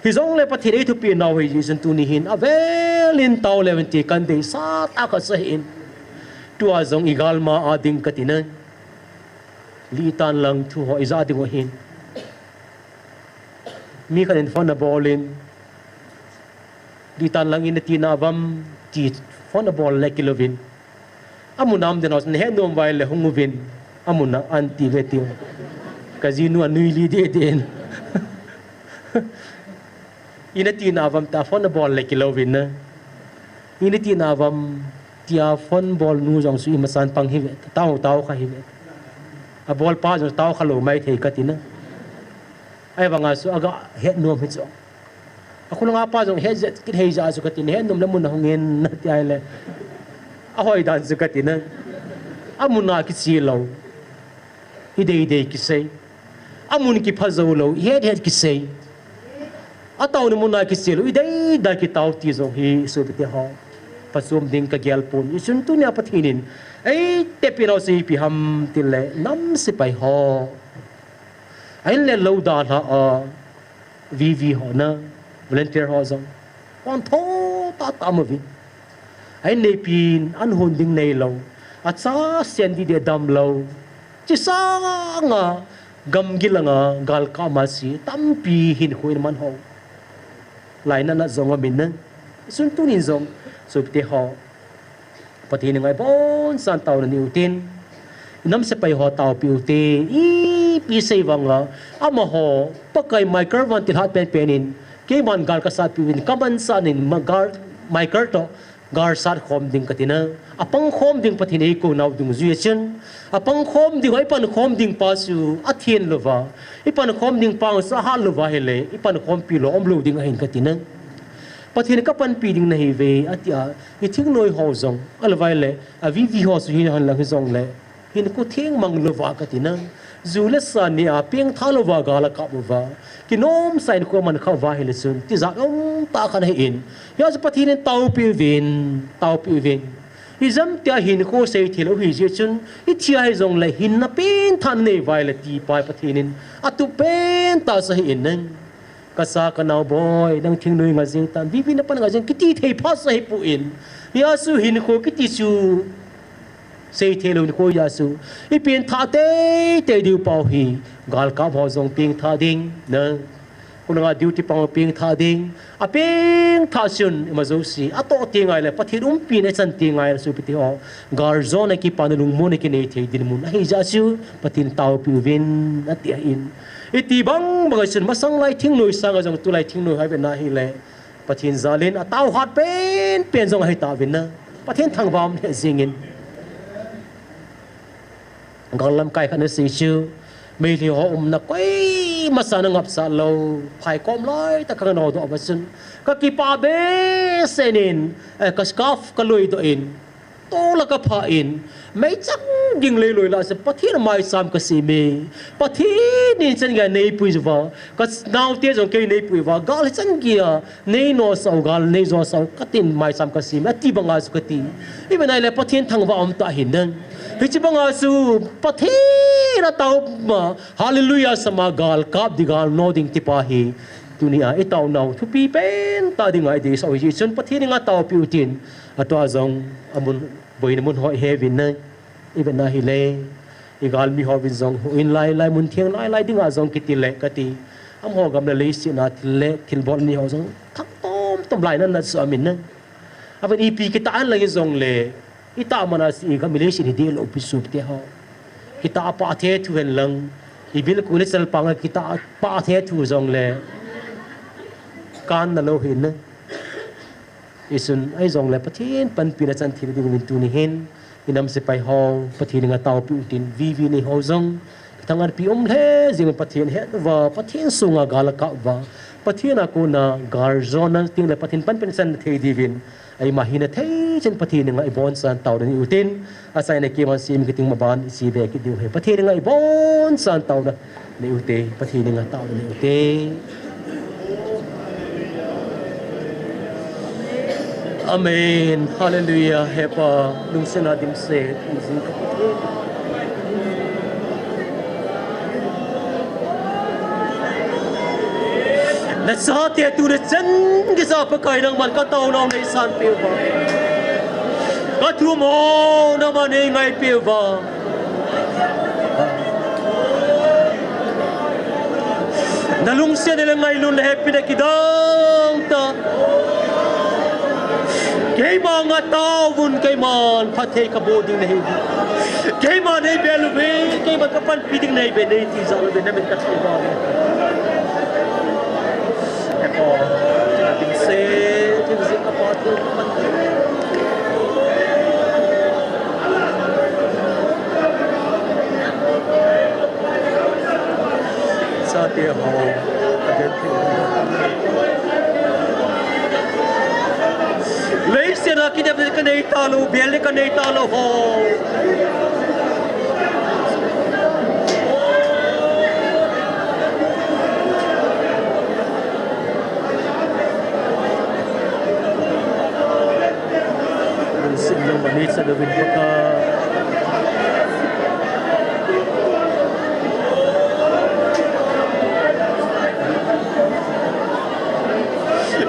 Hijongle Pathen in eithupi nau hijeh chun tuni hin avel in tao leu hen ti kadeisah tah khat chu ahin. Tua jong igalma a ding kati na. Litan lang thu ho ija ding u ahin. Mi khat in phone abol in, Litan lang in nati nauvam ti phone abol le kilouvin. Amun a um den ho chu nahet nom uva ahile hung uvin, amun a anti ve tiu. Kajinu anui li deh deh in. Ina ti nauvam tia phone abol le kilouvin na. Ina ti nauvam tia phone bol nu jong chu imasan pang hi ve, tao, tao kha hi ve. Abol pa jong tao kha lou maithei kati na. Ahivanga chu aga het nom hi chu. Akhulanga pa jong het jet kit hei jeh a chu kati na, het nom le mun a hung in nati ahile. Ahoi dan chu kati na. Amun a kiche lou. Idei dei kisei. Amun kipha jou lou, ihet het kisei. Ataona mun a kiche lou, idei da kitao ti jong hi sopite ho. Phachom ding kagel pon. Hichun tunia Pathen in eitepinau chu ipi ham tile nam sepai ho. Ahin le lou dalha a, V V ho na, volunteer ho jong. Hon tho tah tah um uvin. Ahin neipin, an hon ding neilou. Acha sen ding deh damlou. Hiche sanga, Gamgi langa galkap masi tampi hinkho in man ho. Lainatna jong amin na. Sun tunin jong, sopite ho, Pathen in ngai bonsan taona nei utin. Nam sepai ho taopi ute, ipi sei vanga, amaho, Pakai Michael van tilhat penpen in, keiman gal kasatpi uvin, kaman sanin, ma gal, Michael to, gal sat khom ding katina. Apang khom ding Pathen eikou nau dungjui a chun. Apang khom ding, ipan khom ding pa chu athen louva. Ipan khom ding pa chu ahat louva ahile, ipan khompi lou, umlou ding ahin katina. Pathen kapanpi ding nahiuve, atia, i thingnoi ho jong, alouva le, a V V ho chu hihen lang hijongle, hinkho theng mang louva katina. Ju le sa nia pengtha louva gal akap uva. Kinomsa hinkho aman khauva ahile chun, tijat umtah khat ahin. Hijeh chun Pathen in taopi uvin, taopi uvin. Ijemtia hinkho seithei lou hijeh chun, ithi a hijongle hinna pengtha nanei uva ahile ti pa Pathen in atup pentah chu ahin nang. Kacha kanao boi, nang thingnoi nga jeng tan, V V napan nga jeng, kiti thei phat chu ahipoi. Hijeh chun hinkho kiti chu seithei lou hinkho hijeh chun, ipengtha teitei diu pau hi, galkap ho jong pengtha ding, na. Khulanga duty pang pengtha ding, apengtha chun, ima jouse, atoh teng ahile, Pathen umpina ichan teng ahile, sopite ho, galjona kipana lungmonna kinei thei dinmun ahijeh chun, Pathen taopi uvin, ati ahin. Iti bangbang a chun, masang lai thingnoi sanga jong tulai thingnoi ho ivetna ahile, Pathen jalin ataohat penpen jong ahitauvin na. Pathen thangvah um lheh jengin. Gal lamkai khat nasei chu, Meitei ho umna koima chan angapsah lou, phaikom laitah kangnodoh uva chun, kakipah behseh in, eh, ka scarf kaloidoh in, tol a kaphah in, meichang ging leiloi lah a chun Pathen maicham kasem e. Pathen in chan geiya neipui uva, kanaote jong kei neipui uva, gal hi chan geiya neinosah u, gal neijosah u katin maicham kasem e, ati banga chu kati. Ivet na ahile Pathen thangvah umtah ahin nang. Hiche banga chu Pathen ataoma, hallelujah sama galkap ding, gal no ding tipa hi, tunia itaonau thupi pentah dinga ideisah u hijeh chun Pathen in ngai taopi utin, atua jong amun, boina mun ho iheuvin na. Ivetna ahile, igalmi hovin jong houin lailai, mun theng lailai dinga jong kitile kati. Amaho gam le leiset a thil le thilbol ni ho jong thangtom tom lainatna chu amin na. Aven ipi kitah a lang hijongle, itah mana chu igam leiset hi dehlou pi sopite ho. Kitah pah thethu hen lang, ibilkol ichalpang a kitah pah thethu jongle, kanna lou hin na. Hichun ahijongle Pathen panpina chan thei dinguvin tuni hin, inam sepai ho, Pathen in ngai taopi utin, V V nei ho jong, thangatpi um lheh jeng Pathen het uva, Pathen sunga gal akap uva, Pathen a kona galjona tengle Pathen panpina chan thei diuvin, eima hina thei chan Pathen in ngai bonsan taona nei utin, achaina keiman sem kit ding maban iche ve kit diu ahi. Pathen in ngai bonsan taona nei ute, Pathen in ngai taona nei ute. Amen. Hallelujah. Hepa, lungsetna dimset, jing ka Nachate tuni chan geiya Pakai nangman kataonau neisanpeh uva, kathumho nangman neingaipeh uva, nalungsetna le ngailutna hepina kidang tah. Keima nga taovun, keiman phatthei kaboh ding nahiuve. Keiman neibel uve, keiman kapanpi ding nahiuve, neitijat uve, namin kathangvah uve. Hepa, dimset, dimset kapa thu kapan. Chate ho, adet thei. Leiset a kinepna kanei talou, bel le kanei talou ho. Lungset nangman neichan uvin Pakai.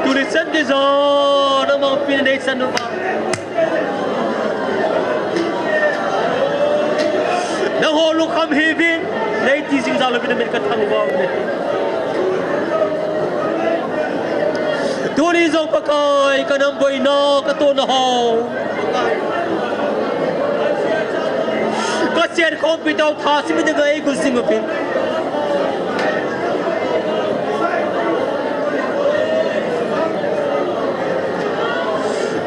Tuni chan geiya nangman pina neichan uva, nangho lungkham hih uvin. Nei ti jing jal uvin na min ka thangvah uve. Tuni jong Pakai ka nam boina ka tona ho. Ka chen khompi tao tha simi ding ei gu jing uvin.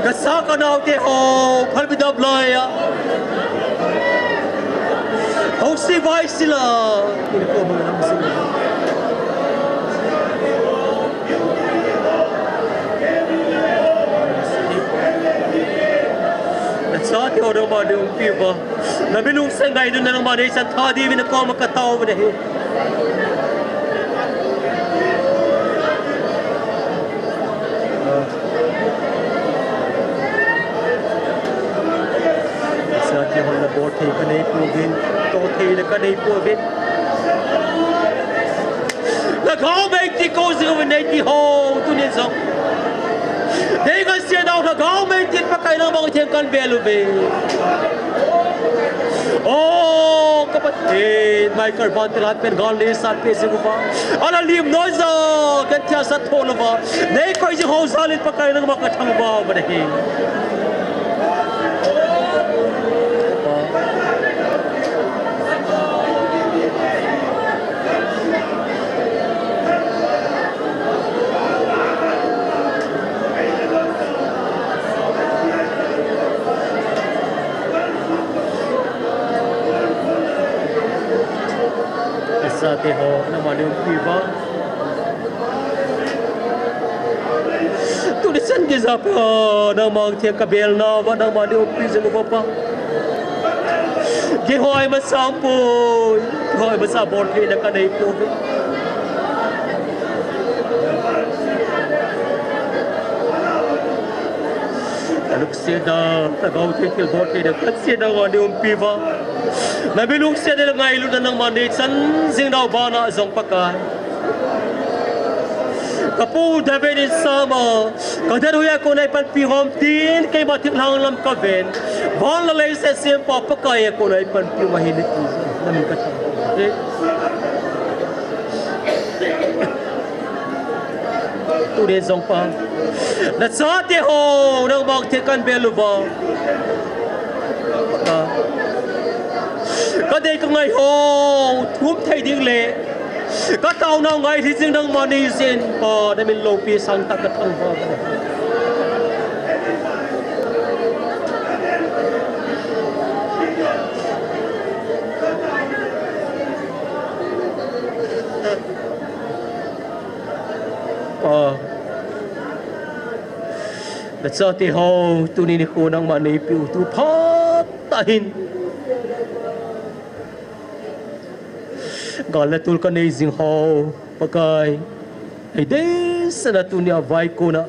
Ka sa ka nao te ho, phalbi dap lai a. Ho si vai sila. Ina ko mo na mo sila. Na sa te ho dong ba de umpi ba. Na bilung sa ngai dun na nang ba de sa tha di vin ko ma ka tao ba de. Sa ti hon na bol thei ka nei pouvin, to thei le ka nei pouvin. Lhagao mei ti ko jing uvin nei ti ho, tuni jong. Dei ka sia dau lhagao mei ti Pakai nang bang theng kan bel uve. O, ka Pathen, Michael Van Til Hat pen gal le sat pe jing uva. Ala lim noi ja, ken thia sat tho lova. Nei koi jing ho jal in Pakai nang ma ka thangvah uva na hi. Sa te ho, nangma nei umpi uva. Tuni chan gei ja pa, nangma theng ka bel nauva, nangma nei umpi jing uva pa. Kihoi masang poi, kihoi masa bol thei na ka nei poi. Ka lungset a, ka gou thei thil bol thei na ka sia nangma nei umpi uva. Na mi lungset a ngailutna nangma nei chan jing nau bana jong Pakai. Ka pu David in Psalm a, ka dei hu a kona ei panpi hom tin, keima thilha lam ka ven. Van le leiset sempa Pakai a kona ei panpi ma hi le ti, na min ka thang. Eh. Tuni jong pa. Na chate ho, nangma theng kan bel uva. Ka, ka dei ka ngai ho, thum thei ding le. Ka taona ngai hi jing nangma nei jin pa, na min loupi sangtah ka thangvah. Pa. Na chate ho, tuni nikho nangma nei piu tu phat ahin. Gal le tul ka nei jing ho, Pakai. Ei deisah na tuni a vai kona.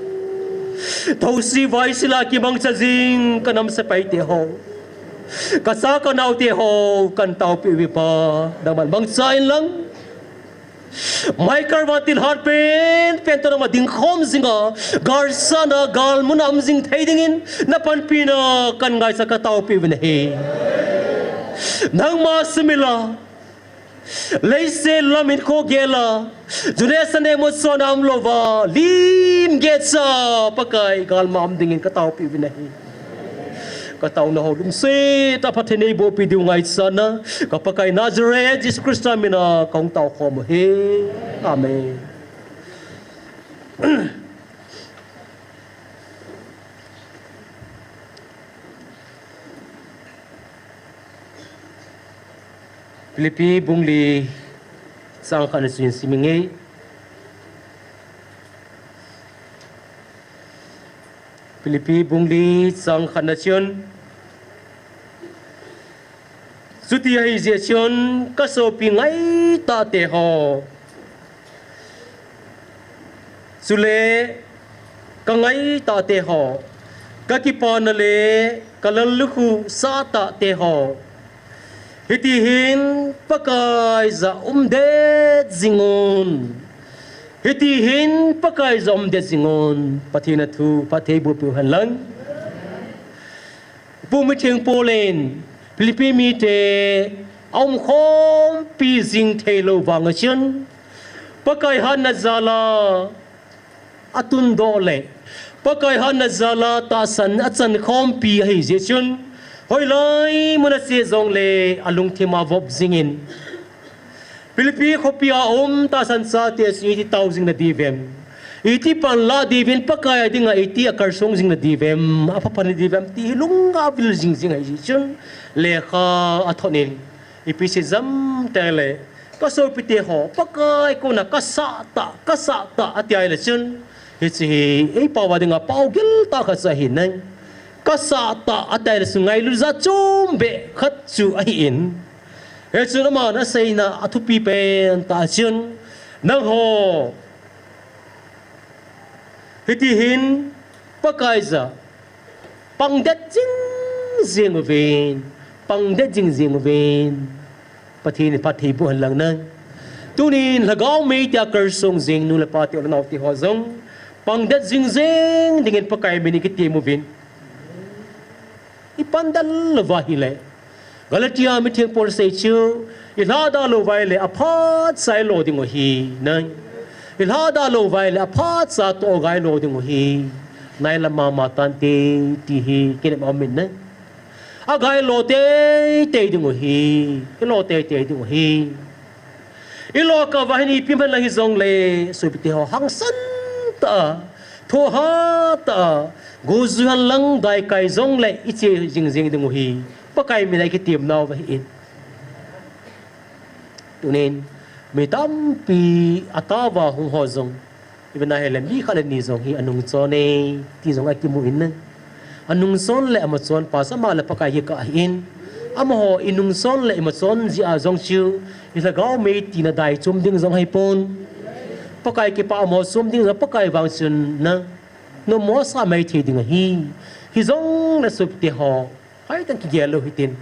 Thousi vai sila kimangcha jing ka nam sepai te ho. Ka sa ka nao te ho, kan taopi uve pa. Nangman mangcha in lang. Michael Van Til Hat pen, pen toh nangma ding khom jing a, gal sana, gal muna um jing thei dingin, na panpina kan ngaisah ka taopi uve na hi. Nangma sumil a, leiset lam in kho gel a, june sane mo sona um louva, lim gecha Pakai galma um dingin ka taopi uve na hi. Ka taona ho lungset a Pathen in eiboh pi diu ngaisah na, ka Pakai Nazareth Jesu Christa mina ka hung tao khom u hi. Amen. Philippi bung li chang khat na chun sim inge. Philippi bung li chang khat na chun. Chuti ahi jeh chun ka sopi ngaitah te ho. Chule ka ngaitah te ho. Ka kipana le ka lallukhuh sahtah te ho. Hiti hin Pakai jah umdet jing un. Hiti hin Pakai jah umdet jing un. Pathen a thu phatthei boh piu hen lang. Pu Mitheng Paul in Philippi mite aumkhompi jing theilou vang a chun, Pakai hatna jal a atundoh le, Pakai hatna jal a tahsan achan khompi ahi jeh chun, hoilai mun a che jongle alungthim a vop jingin, Philippi khopi a um tahsan chate chu iti tao jing nadiu vem, iti panla diuvin, Pakai a dinga iti akalsong jing nadiu vem, apha pha nadiu vem ti hi lung a vil jing jing ahi jeh chun, lekha athot in, ipi sei ham itile, kasopite ho, Pakai kona kasah tah, kasah tah ati ahile chun, hiche hi eipao a dinga pao gel tah khat chu ahi nai. Kasah tah ati ahile chun ngailut jat chom beh khat chu ahin. Hichun aman aseina athupi pen tah chun, nangho hiti hin Pakai jah a pangdet jing jeng uvin, pangdet jing jeng uvin. Pathen in phatthei boh hen lang nai. Tunin lhagao mei tia kalsong jing nu le pa te, u le nao te ho jong, pangdet jing jeng dingin Pakai min in kitem uvin. Ipandal louva ahile, Galatia mitheng Paul asei chu, ilhadah lou uva ahile aphat cha ilo diu ahi nai. Ilhadah lou uva ahile aphat cha toh a ilo diu ahi. Nailam mama tante ti hi kinem aumin nai. Aga ilo teitei diu ahi. Ilo teitei diu ahi. Ilo kah uva hin ipi man lang hijongle, sopite ho, hangsan tah a, thohhat tah a, gojui hen lang daikai jongle iche jing jeng diu ahi. Pakai min a ikitem nauva ahin. Tunin, mi tampi ataova hung ho jong, ivet a ahile mi khat le ni jong hi anungchon e, ti jong akimun nai. Anungchon le amachon pa chu ama le Pakai kikah ahin. Amaho inungchon le imachon jeh a jong chu, ilhagao mei tina dai chom ding jong ahipon. Pakai kipah mo chom ding jong Pakai vang chun na, nommo asah mai thei diu ahi. Hijongle sopite ho, hoitah in kigel lou hitin.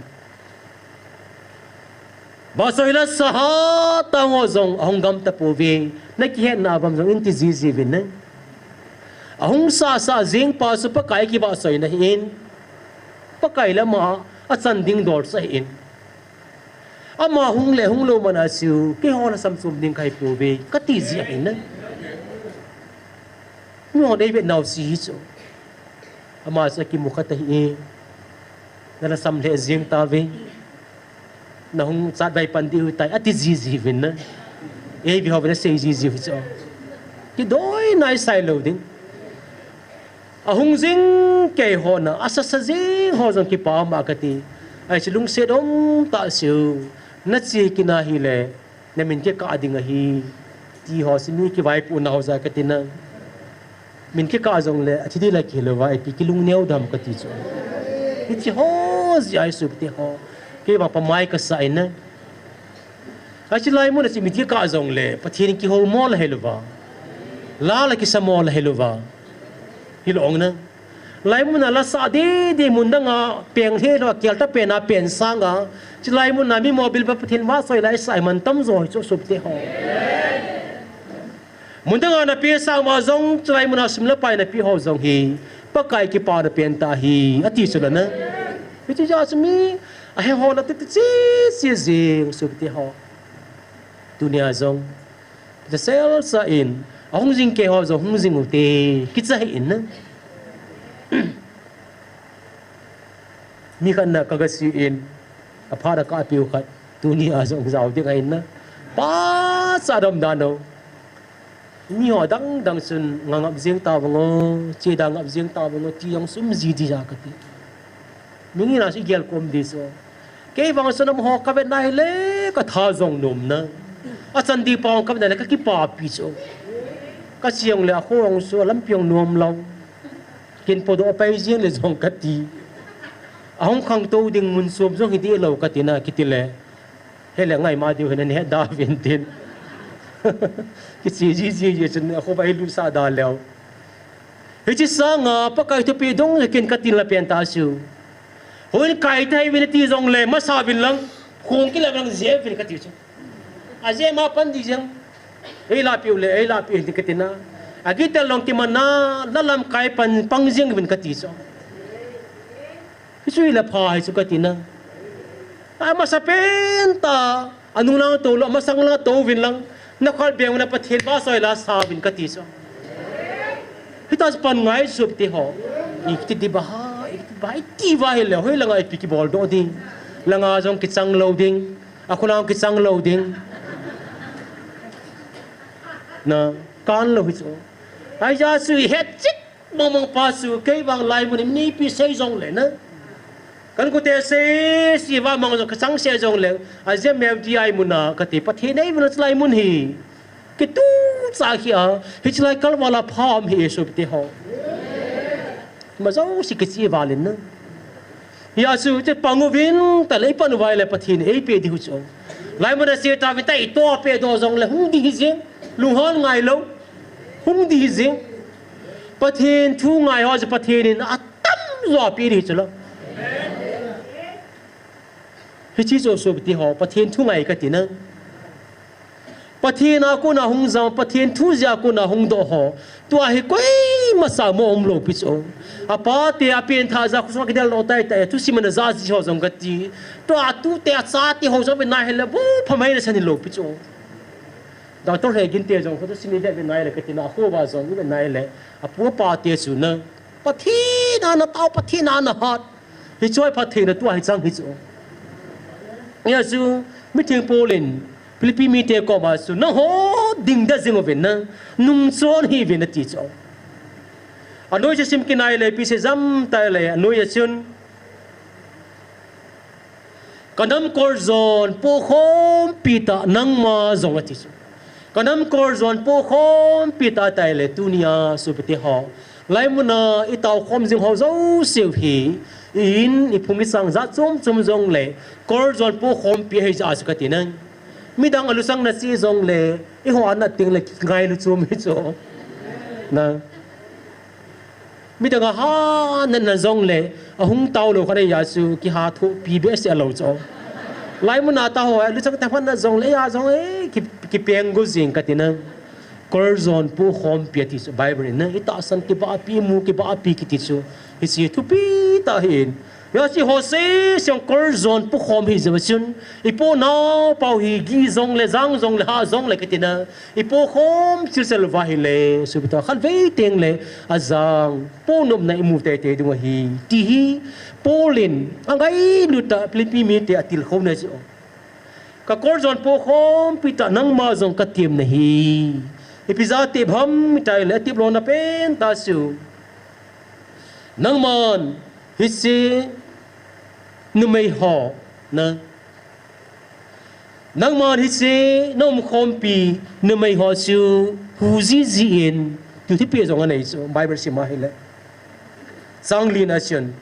Vahchoi la saha tah ho jong ahung gam tapouve. Nakihetna a bang jong in ti jiji uvin nai. Ahung sahsah jeng pa chu Pakai kivahchoina ahin. Pakai le ama achan ding dol chu ahin. Ama hung le hung lou man a chu, keiho lhasam chom ding kahi pouve, kati ji ahi nai. Miho deivet nau chu hichu. Ama chu akimu kha ta hi e. Nalhasam lheh jeng tauve. Nahung chatvai pan diu tai, ati jiji uvin nai. Eive ho vin asei jiji u hichu. Kidoi nai sai lou ding. Ahung jing keiho na, asasa jing ho jong kipa ma kati. Ahi chu lungset um tah seiyu. Nache kit na hile, namin kikah ding ahi. Ti ho chu mi kivaipoh nau jeh a kati nai. Min kikah jongle, athi ding la kihil louva, ipi kilung neo dam kati chu. Hiche ho jeh a hi sopite ho. Kei vang pamai kasah in nai. Hiche lai mun a chu min kikah jongle, Pathen kihou mo la hi louva. La la kisa mo la hi louva. Hilou ong nai. Lai mun a la sah dede mun dang a peng lheh lou a, kel tah pen a pen sang a. Hiche lai mun a mi mobil pa Pathen vahchoi la isah hi man tam jo hi chu sopite ho. Mun dang a napeh sang uva jong, hiche lai mun a sum le pai napeh ho jong hi, Pakai kipana pen tah ahi, ati chu la nai. Hiche jeh a chu mi ahe ho la titi chi chi jing sopite ho. Tunia jong, kisel sa in, ahung jing keiho jong hung jing ute, kicha hih in nai. Mi khat na kagasi in, aphat a kapeh u khat, tunia jong jao ding ahi nai. Pachat dom dan u. Miho dang dang chun nga ngap jeng tavang o, che da ngap jeng tavang o, ti jong sum jiji a kati. Mihem na chu igel khom ding chu. Kei vang chun amaho kavet na hile katha jong nom nai. Achan ding pa kavet na hile kakipapi chu. Kache jong le akho jong chu alampi jong nom lou. Kin podoh pai jeng le jong kati. Ahung khangtou ding mun chom jong hi ding lou kati na kiti le. Hile ngai ma diu hin ahet da uvin tin. Kiche jiji jeh chun akhovah hi lut sah da leu. Hiche sanga Pakai thupeh dong hi kin kati la pen tah chu. Houin kai thei uvin ati jong le masa uvin lang. Khong kila uvin lang jep uvin kati chu. Ajep ma pan ding jeng. Ei lahpeh u le, ei lahpeh u le kati na. Akitel long kiman na, la lamkai pan pang jeng uvin kati chu. Hichu hile pha hi chu kati na. Amasa pen ta, anung lang tou lou, amasang lang tou vin lang, na khol beng na Pathen ba soi la sa vin kati chu. Hita chu pan ngai sup ti ho. Iti di ba ha, iti ba, iti ba hi le, hoi langa ipi kibol doh ding. Langa jong kichang lou ding. Akhu lang kichang lou ding. Na, kan lou hi chu. Ai ja sui het chik. Mong mong pa chu, kei vang lai mun in mi pi sei jong le na. Kan kute sei, si va mang jong ka chang sei jong le. A je meu di ai mun a, kati Pathen ei mun a lai mun hi. Kitu cha khi a, hi chilai kal wala pham hi Jesu te ho. Ma jong si kichi valin na. Hia chu, che pang uvin, ta lei pan uvai le Pathen ei pe di hu chu. Lai mun a se ta vin ta i to pe do jong le hung di hi jing. Lunghon ngai lou. Hung di hi jing. Pathen thu ngai ho chu Pathen in atam jo pe di chu lo. Hichi chu sup ti ho, Pathen thu ngai kati na. Pathen a kona hung jam, Pathen thu jeh a kona hung doh ho. Tua hi koima sa mo um lou pi chu. Apa te a pen tha ja khosung kidel lou tai tai, thusim ana ja ji ho jong kati. Tua tu te a cha te ho jong ve na hi le, bu phamai na sa ni lou pi chu. Doctor he gin te jong, kho thusim i ve ve na hi le, kati na, kho va jong i ve na hi le. Apu apa te chu na. Pathen a na tao, Pathen a na hat. Hi choi Pathen a tua hi chang hi chu. Hia chu, mitheng Paul in, Philippi mite koma chu, nangho ding da jing uvin na, nung chon hi uvin ati chu. Anoi chu sim kinai le, pi se jam tai le, anoi a chun, ka nam kol jon po khompi ta nangma jong ati chu. Ka nam kol jon po khompi ta tai le tunia sup ti ho. Lai mun a i tao khom jing ho jouse hi, i in, i phung i sang jat chom chom jong le, kol jon po khompi hi ja chu kati na. Midang a lusang na si jong le, i ho ana ting le ngai lu chom hi chu. Na. Midang a ha na na jong le, ahung tao lou khat a ya chu, kiha thoh pi be se a lou chu. Lai mun a ta ho, a lusang ta phan na jong le, ya jong e, ki, kipeng go jing kati na. Kol jon po khompi ati chu Bible in na, i tahsan kibahpi, mu kibahpi kiti chu, hichi thupi tah hi in. Hichi ho se siang kol jon po khom hi jeh a chun, i po nao pau hi gi jong le, jang jong le, ha jong le kati na, i po khom chil chil uva hi le, sup ti ho khat vei teng le, ajang, po nopna i mu tei tei ding ahi, ti hi, Paul in, angailut a Philippi mite a tilkhou na chu. Ka kol jon po khompi ta nangma jong ka tem na hi. Ipi ja tep ham i tai le, tep lou na pen ta chu. Nangman hichi numei ho na. Nangman hichi na um khompi numei ho chu hu ji ji in. Tu thupi jong anei chu Bible sim a hi le. Chang li na chun.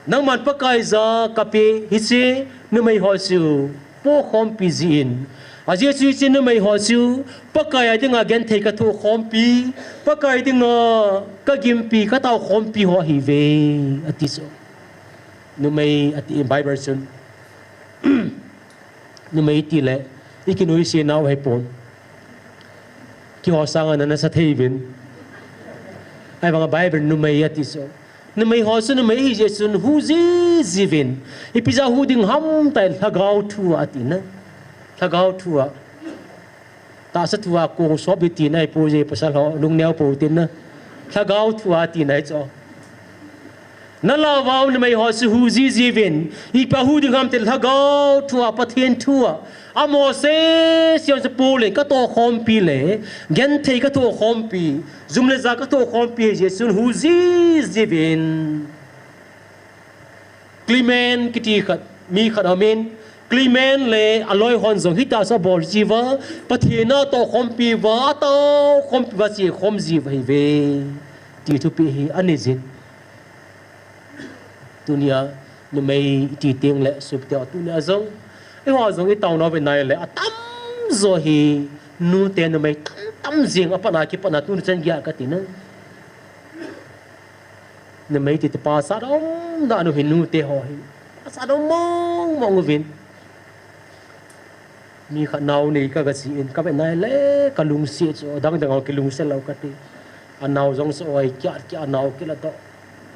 Nangman Pakai ja ka pe hichi numei ho chu po khompi ji in. Ajeh chu hichi numei ho chu Pakai a dinga genthei ka thoh khompi, Pakai dinga ka gimpi, ka tao khompi ho ahi ve, ati chu. Numei ati in Bible chun. Numei ti le, i kinuisat nau ahi pon. Keiho sanga na nasa thei uvin. Ahivanga Bible numei ati chu. Numei ho chu numei ahi jeh chun hu ji ji uvin. Ipi ja hu ding ham tai lhagao thu a ati na. Lhagao thu a. Tahsa thu a kong sop di tina i pu je pasal ho lungneo po tin na. Lhagao thu a tina i chu. Na la vau numei ho chu hu ji ji uvin. Ipi a hu ding ham ti lhagao thu a Pathen thu a. A Mose siam chu pu le ka toh khompi le. Genthei ka thoh khompi. Jum le ja ka thoh khompi jeh chun hu ji ji uvin. Clement kiti khat, mi khat amin, Clement le aloi hon jong hita chu abol ji uva, Pathen a toh khompi uva, atao khompi uva, che khom ji uva ahi ve. Ti thupi hi anei jin. Tunia numei iti teng le sup ti ho tunia jong. Eiho jong i tao nau ve nai le atam jo hi nute numei tam tam jing a pat a kipat a tuni chan geiya kati na. Numei ti ti pasal um dan u hi nute ho hi. Pasal um mong mong uvin. Mi khat nao nei ka ga chi in ka ve nai le ka lungset chu dang dang a kilungset lou kati. A nao jong chu oi kia kia nao kila to.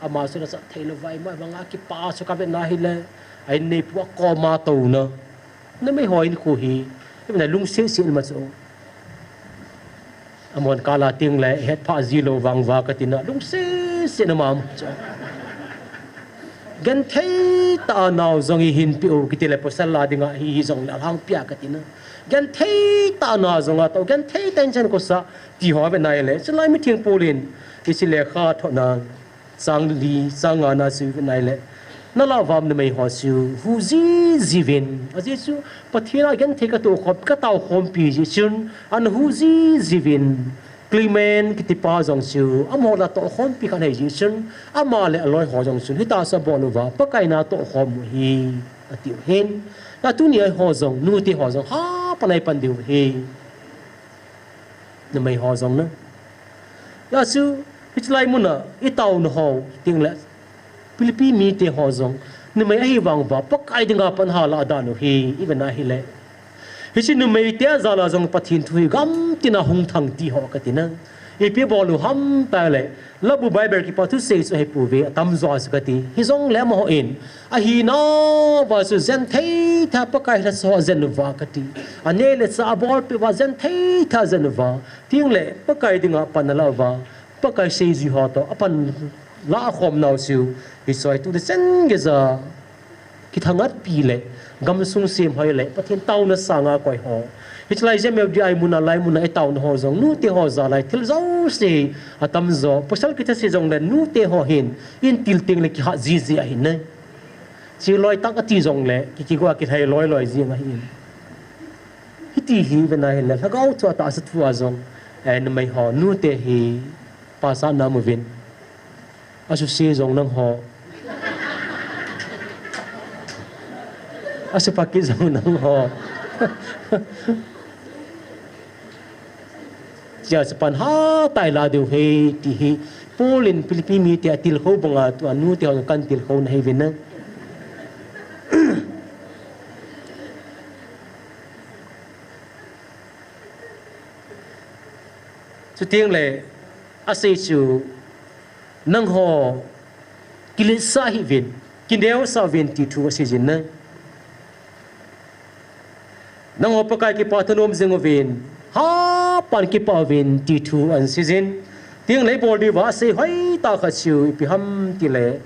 Ama chu na sa thei lou vai ma vanga kipa chu ka ve na hi le. Ahin neipu a koma touna. Numei ho hinkho hi. Ivena lungset set ma chu. Amahon kala tengle, hetphah jilou vang uva katina. Lungset set na mama chu. Genthei tah a nao jong hi hinpeh u, kitile pasal a dinga hi, hijongle alhangpia katina. Genthei tah a nao jong a to, genthei tah in chen kosa, ti ho ve nai le. Chulai mitheng Paul in, hiche lekha thotna, chang li, chang nga na chu ve nai le. Nalah uvam numei ho chu, hu jiji uvin. Ajeh chu, Pathen a genthei katoh khom, katao khompi jeh chun, ana hu jiji uvin. Clement kitipa jong chu, amaho la toh khompi khat ahi jeh chun, ama le aloi ho jong chun, hitia chu abol uva, Pakai na toh khom u ahi, atiu ahin. Na tuni a eiho jong, nute ho jong, hapan a ipan diu ahi. Numei ho jong na. Hijeh chun, hiche lai muna, itaona ho, tengle, Philippi mite ho jong, numei ahi vang uva, Pakai dinga pan alah dan u ahi, ive na hile. Hiche numeite a jal a jong Pathen thu hi gamtina hung thang ti ho katina. Ipi bol u ham tile, Labu Bible kipa thusei chu ahipouve, atamjo a chu kati. Hijongle amahon, ahinauva chu jen thei tah a Pakai lhasam ho ajen uva kati. Aneh le chah abolpeh uva jen thei tah a ajen uva. Tengle Pakai dinga pan alah uva. Pakai seijui ho toh, apan lah khom nau chu. Hiche hi tuni chan geiya. Kithangatpi le, gamsung semhoi le, Pathen taona sanga koi ho. Hiche lai J M F D I muna lai muna itaona ho jong, nute ho jal a thil jouse, atamjo, pasal kithase jongle, nute ho hin, eitil tengle kihat jiji ahin ne. Chi loi tah ati jongle, ki, kigo a kilhai loi loi jing ahin. Hiti hi ve na hile, lhagao thu a tahsa thu a jong, eh, numei ho, nute hi, pasal na mu uvin. Asuse jong nangho. Asupha kit jong nangho. Chia chu pan hatah a ilah diu ahi, ti hi. Paul in Philippi mite atilkhou banga tua nute ho katilkhou na ahi ve na. Chutengle, asei chu, nangho, kiletsah hih uvin, kineosah uvin ti thu asei jin na. Nangho Pakai kipah thanom jing uvin, hapan kipah uvin ti thu ahin sei jin. Tengle ibol diuva asei hoitah khat chu ipi ham tile.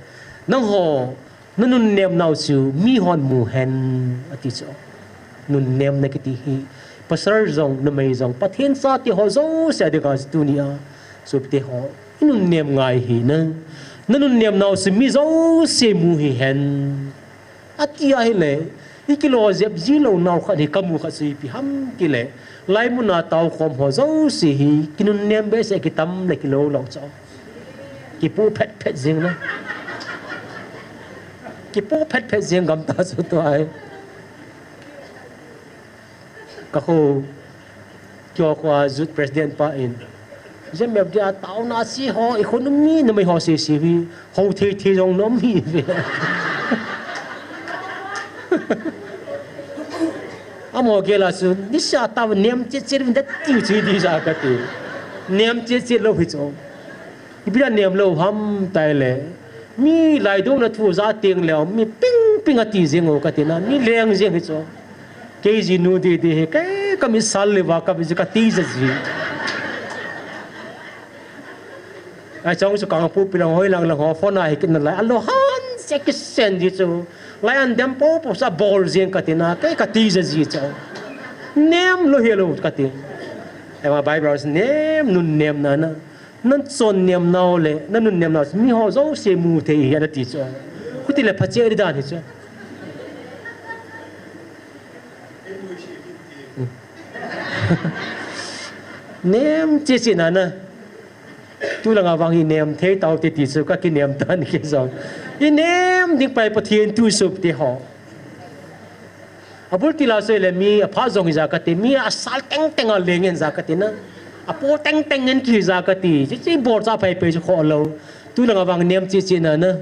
Nangho, nanunnem nau chu mihon mu hen ati chu. Nunnemna kiti hi. Pastor jong, numei jong, Pathen chate ho jouse a dinga chu tuni a. Sopite ho, inunnem ngai hih in. Nanunnem nau chu mi jouse mu hih hen. Ati ahile, ikilo jep jilou nau khat hi kamu kha chu ipi ham tile, lai muna taokhom ho jouse hi, kinunnem behseh kitam le kilou lou chu. Kipoh phet phet jing na. Kipoh phet phet jing gam ta chu tua hi. Ka kho, kio kho a youth president pa in. J M F D I a taona a che ho, i khonung mi numei ho sese hi, ho thei thei jong nom hi ve. Amaho gel a chu, nisa tah nem chet chet uvin da tiu chu di ja kati. Nem chet chet lou hi chu. Ipi dia nem lou ham tile. Mi laidouna thu ja teng leh, mi ping ping ati jeng u kati na, mi leng jeng hi chu. Kei jinu didi hi, kei ka mi sal le va ka mi ji kati ja ji. Ai chong chu kang pu pi lang hoi lang lang ho phone a hi kin na lai, alo han se kisen ji chu. Lai an dem po po sa bol jeng kati na, kei kati ja ji chu. Nem lou hi lou kati. Ema Bible nem nun nem na na. Nan chon nem nau le, nan nun nem nau, mi ho jouse mu thei hi, ana ti chu. Khuti le phache di dan hi chu. Nem che che na na. Tu langa vang hi nem thei tau te ti chu, ka kinem tan ke jong. I nem ding pai Pathen tu sup te ho. Abul ti la soi le mi, apha jong hi ja kati, mi asal teng teng a leng en ja kati na. Apo teng teng en ki ja kati, chi chi bol cha phai phai chu kho lou. Tu langa vang nem chi chi na na.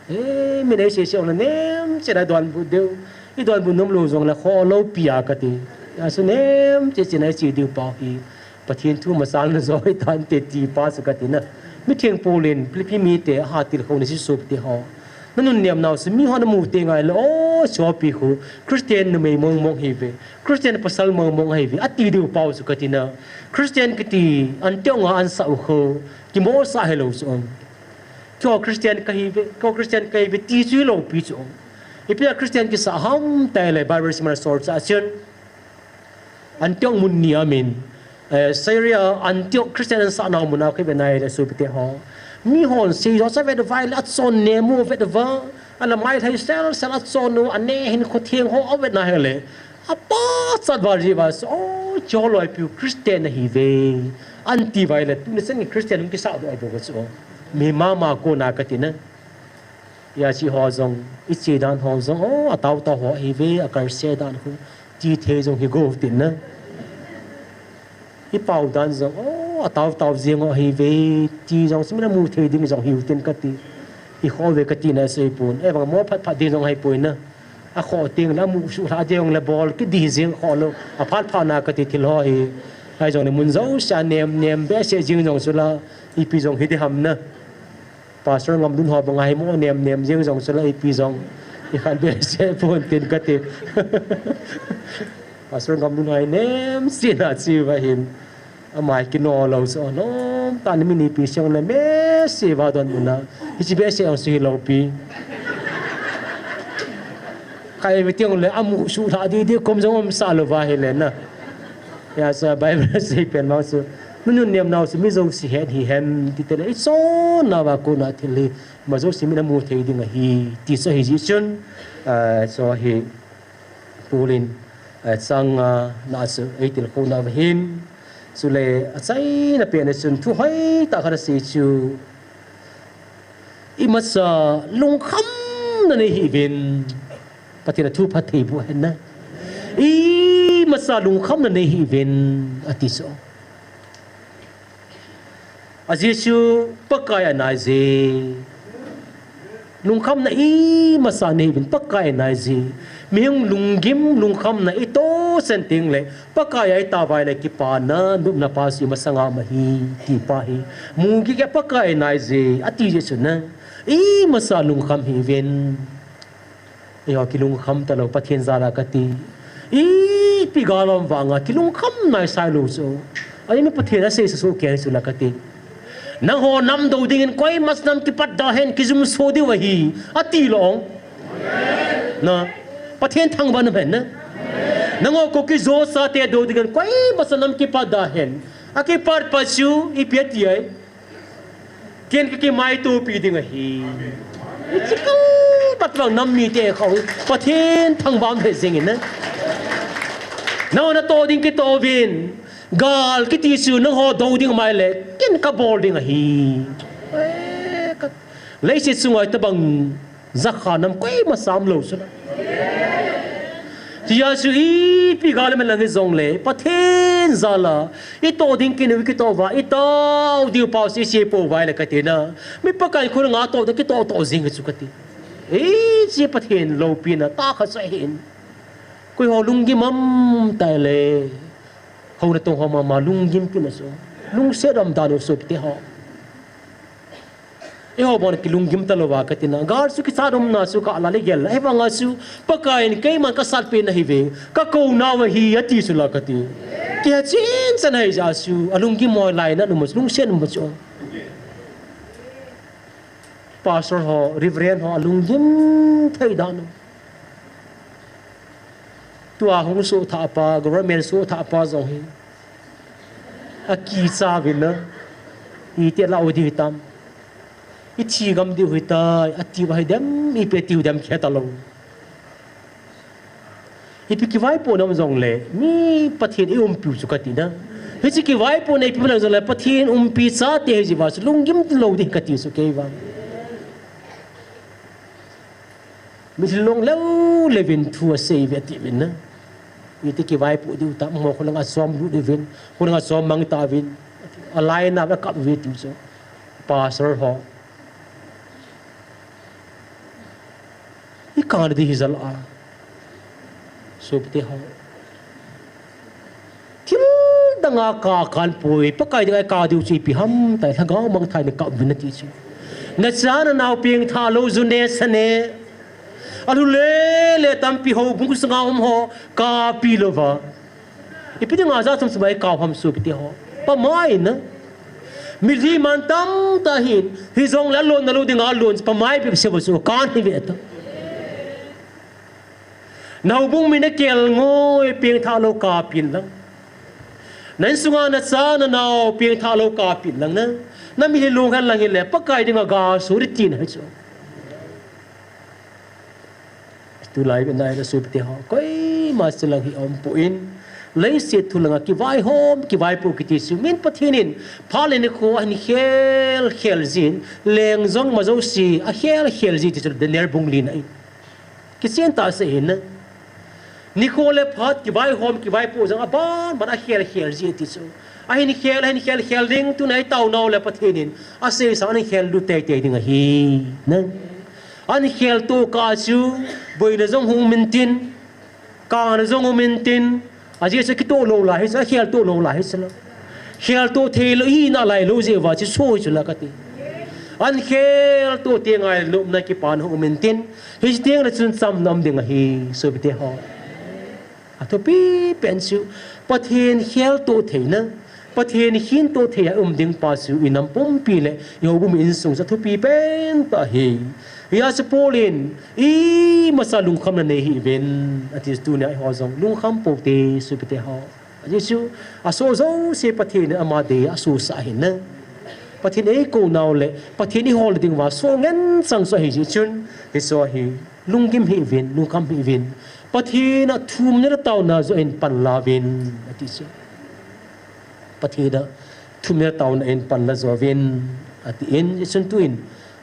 Eh, mi nei se se ong le nem chi na don bu deu. I don bu nom lou jong le kho lou pi a kati. A su nem chi chi na chi diu pau hi. Pathen thu masang na joi tan te ti pa chu kati na. Mi theng Paul in, Philippi mi te, ha til khou na si sup te ho. Nanunnem nau chu mihon amu teng le, o, hichepi khu Christian numei mong mong ahiuve, Christian pasal mong mong ahiuve ati diu pau chu kati na. Christian kiti Antioch a ansah u khu kimosah helou chu um. Keiho Christian kahiuve, keiho Christian kahiuve ti chu hilou pi chu um. Ipi a Christian kisah ham tile Bible simna solchah chun Antioch mun ni a min, eh, Syria Antioch Christian ansah nau mun a khu ive nai le sopite ho, mihon seijou chu avet uva le achon nemu avet uva, ala mailhai sel sel achon u, ane hin khotheng ho avet na hile, apachat val jiuva chu, o, hicheho loipiu Christian ahiuve ati uva le, tuni chan Christian hung kisah doh ahi bou chu. Mi mama kona kati na. Hiche ho jong, iche dan ho jong, o, ataotao ho ahiuve, akalse dan khu ti thei jong hi gou tin na. Ipau dan jong, o, ataotao jeng ho ahiuve ti jong chu min amu thei ding jong hiu tin kati. Ikhoh uve kati na seipon, ahivang mo phat phat ding jong ahipoi na. Akhoh teng le amu suhlhah ding le bol kit ding jeng khoh lou, aphat phat na kati thil ho hi. Ahijongle mun jousea nem nem behseh jeng jong chu la, ipi jong hi ding ham na. Pastor Ngamlun ho banga hi mo nem nem jeng jong chu la ipi jong ikhat behseh pon tin kati. Pastor Ngamlun ho hi nemse na cheuva hin, ama hi kino lou chu, nomtah in mi nipi seng le behseh uva don u na, hiche behseh jong chu hilou pi. Khat ive teng le amu suhlhah ding ding kom jong umsah louva hile na. Hijeh a chu Bible seipen vang chu, nanunnem nau chu mi jouse het hihen ti tile, ichonna uva kona thil hi ima jouse min amu thei ding ahi ti chu ahi jeh chun, ah, chu hi Paul in, ah, chang, ah, na chu eitilkhou nauva hin, chule achaina pen a chun thu hoitah khat asei chu, imasa lungkhamna nei hih uvin, Pathen in athu phattheiboh hen na. Imasa lungkhamna nei hih uvin ati chu. Ajeh chu Pakai anai je. Lungkhamna imasa nei hih uvin, Pakai anai je. Mihing lunggim lungkhamna itoh sen teng le, Pakai a itao uva le kipana, nopna pa chu imasanga um ahi, ti pa hi. Mugi kei Pakai anai je, ati jeh chun na, imasa lungkham hih uvin. Eiho kilungkham talou, Pathen jal a kati. Ipi gal um vanga kilungkham naisai lou chu, ahi mi Pathen asei sa soh kei chu la kati. Nangho nam dou dingin koima cha nam kipat da hen, kijumso diu ahi, ati lou ong. Na, Pathen thangvah in um hen na. Nangho Kuki-Zo chate dou dingin koima cha nam kipat da hen. Akipat pat chu ipi ati ai. Ken kakimaitopi ding ahi. Hiche kal pat vang nam mite khu Pathen thangvah um he jeng in na. Nangho natoh ding kitoh uvin. Gal kiti chu nangho dou ding um ahile, ken kabol ding ahi. Eh, ka, leiset chunga itobang jakha nam koima cha um lou chu la. Hijeh a chu ipi gal um hen lang hijongle, Pathen jal a itoh ding kinei u kitoh uva, itao diu pa chu isei pou uva ahile kati na, mi Pakai in khonunga toh ding kitoh toh jeng chu kati. Hiche Pathen loupina tah khat chu ahin. Koiho lunggim um tah le, hou natong ho mama lunggim kit na chu, lungset um dan u sopite ho. Eiho bang kilunggim talouva kati na, gal chu kichat umna chu kala le gel, ahivanga chu Pakai in keiman kasatpeh na ahiuve, kakou nau ahi ati chu la kati. Kichen chan ahi jeh a chu alunggim hoi lai na um a chu lungset um a chu. Pastor ho, Reverend ho alunggim thei dan u. Tua hung sohthah pa, government sohthah pa jong hi akicha uvin na, iti lah u diu hitam, ithi gam diu hitai atiuva hidem, ipi atiu dem kihe talou. Ipi kivaipoh na um jongle, mi Pathen in umpiu chu kati na. Hiche kivaipohna ipi man jongle, Pathen umpi chate ahi jeh uva chu lunggim lou ding kati chu kei vang. Mitlhi long leu leuvin thu asei uve atiuvin na. Iti kivaipoh diu tam, mo khonunga chom lut uvin, khonunga chom mang tauvin. Alainauva kap uve tiu chu. Pastor ho. Ikap ding hi jal a. Sopite ho. Thil danga kap kapoi, Pakai dinga ikap diu chu ipi ham, tai lhagao mangthah in kap uvin ati chu. Nacha nanao pengthah lou, ju ne sa ne, alhu lele tampi houbung sunga um ho kapi louva, ipi dinga ja chom chom a ikao ham sopite ho? Pamai na. Mihem man tamtah hin, hijongle alonna lou dinga alon chu pamai bep seuva chu kan hi ve ta. Nahoubung mi nakel ngoi pengthah lou kapin lang, na insunga nacha nanao pengthah lou kapin lang na, nami hi lunghen lang hile Pakai dinga gasoh ding tina hichu. Tulai vena ina sopite ho, koima chilang hi aumpoi. Leiset thu langa kivaihom kivaipoh kiti chu, min Pathen in phat le nikho ahin khel khel jin, leng jong ima jouse akhel khel ji ti chu Daniel bung lina in kichen tahsa hin na. Nikho le phat kivaihom kivaipoh jong aban ban akhel khel ji ti chu, ahin khel ahin khel khel ding, tuna itaonau le Pathen in asei sang ahin khellut teitei ding ahi na. Ahin kheltoh kah chu, boina jong hung um intin, kana jong um intin, ajeh chu kitoh lou lai hichu, akhel toh lou lai hichu la. Kheltoh theilou hina lailou jeh uva chu so hichu la kati. Ahin kheltoh tengle lupna kipana hung um intin, hiche tengle chun chamna um ding ahi sopite ho. Athupi pen chu Pathen kheltoh theina, Pathen khintoh thei a um ding pa chu inam pumpi le ihoubung insung chu athupi pentah ahi. Hijeh a chu Paul in, imacha lungkhamna nei hih uvin ati, tunia eiho jong lungkham poute sopite ho. Ajeh chu asoh jouse Pathen in ama dei a asosah ahi na. Pathen in eikou nau le Pathen in eihol ding uva soh ngen chang chu ahi jeh chun, hichu hi lunggim hih uvin, lungkham hih uvin, Pathen a thumna le taona joh in panla uvin ati chu. Pathen a thumna le taona in panla jouvin atin, hichun tuin,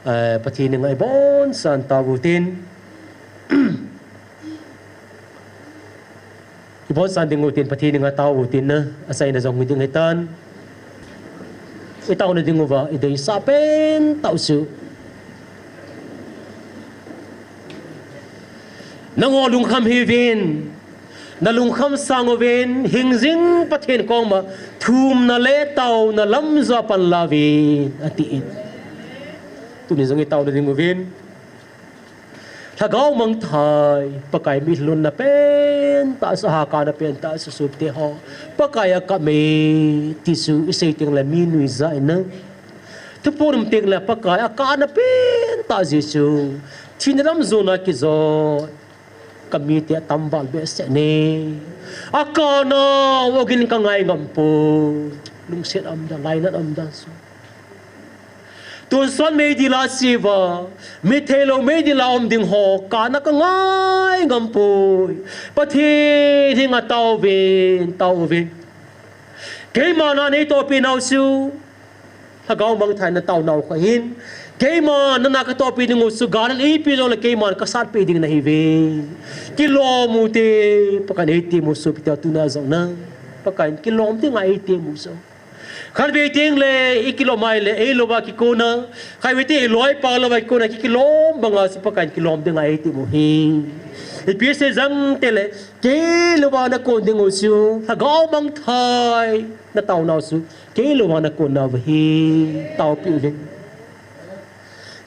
eh, Pathen henga ibonsan tao utin. Ibonsan ding utin, Pathen henga tao utin na, achaina jong hiding ahitan. Itaona ding uva ideisah pentah u chu, nangho lungkham hih uvin, nalungkham sang uvin, hingjing Pathen koma thumna le taona lam joh a panla uvin atin. Tuni jong itaona ding uvin. Lhagao mangthai, Pakai mitlhi lonna pentah chu, ahahkarna pentah chu sopite ho, Pakai a kap e ti chu isei tengle mi nuijat in na. Thuphon um tengle Pakai a kapna pentah jeh chu, thina lam jona kijot kamite atam val behseh e. Akapnau ogin kangai ngam poi. Lungset umdan, lainat umdan chu. Tonsot meidil a che uva, mittheilou meidil a um ding ho kapna kangai ngam poi. Pathen henga tao uvin, tao uvin. Keiman na neitohpeh nau chu lhagao mangthai nataonau khat ahin, keiman nana katohpeh ding u chu, gal in eipe jongle keiman kasatpeh ding nahiuve. Kilom ute, Pakai in eitem u sopite, tuna jong na, Pakai in kilom dinga eitem u chu. Khatvei tengle ikilom a ahile eilouva kikona, khatvei teng iloipa louva kikona, ki, kilom banga chu Pakai in kilom dinga eitem u ahi. Ipi asei jeng teng le, kei louva nakon ding u chu lhagao mangthai nataonau chu, kei louva nakonnau ahi, taopeh uvin.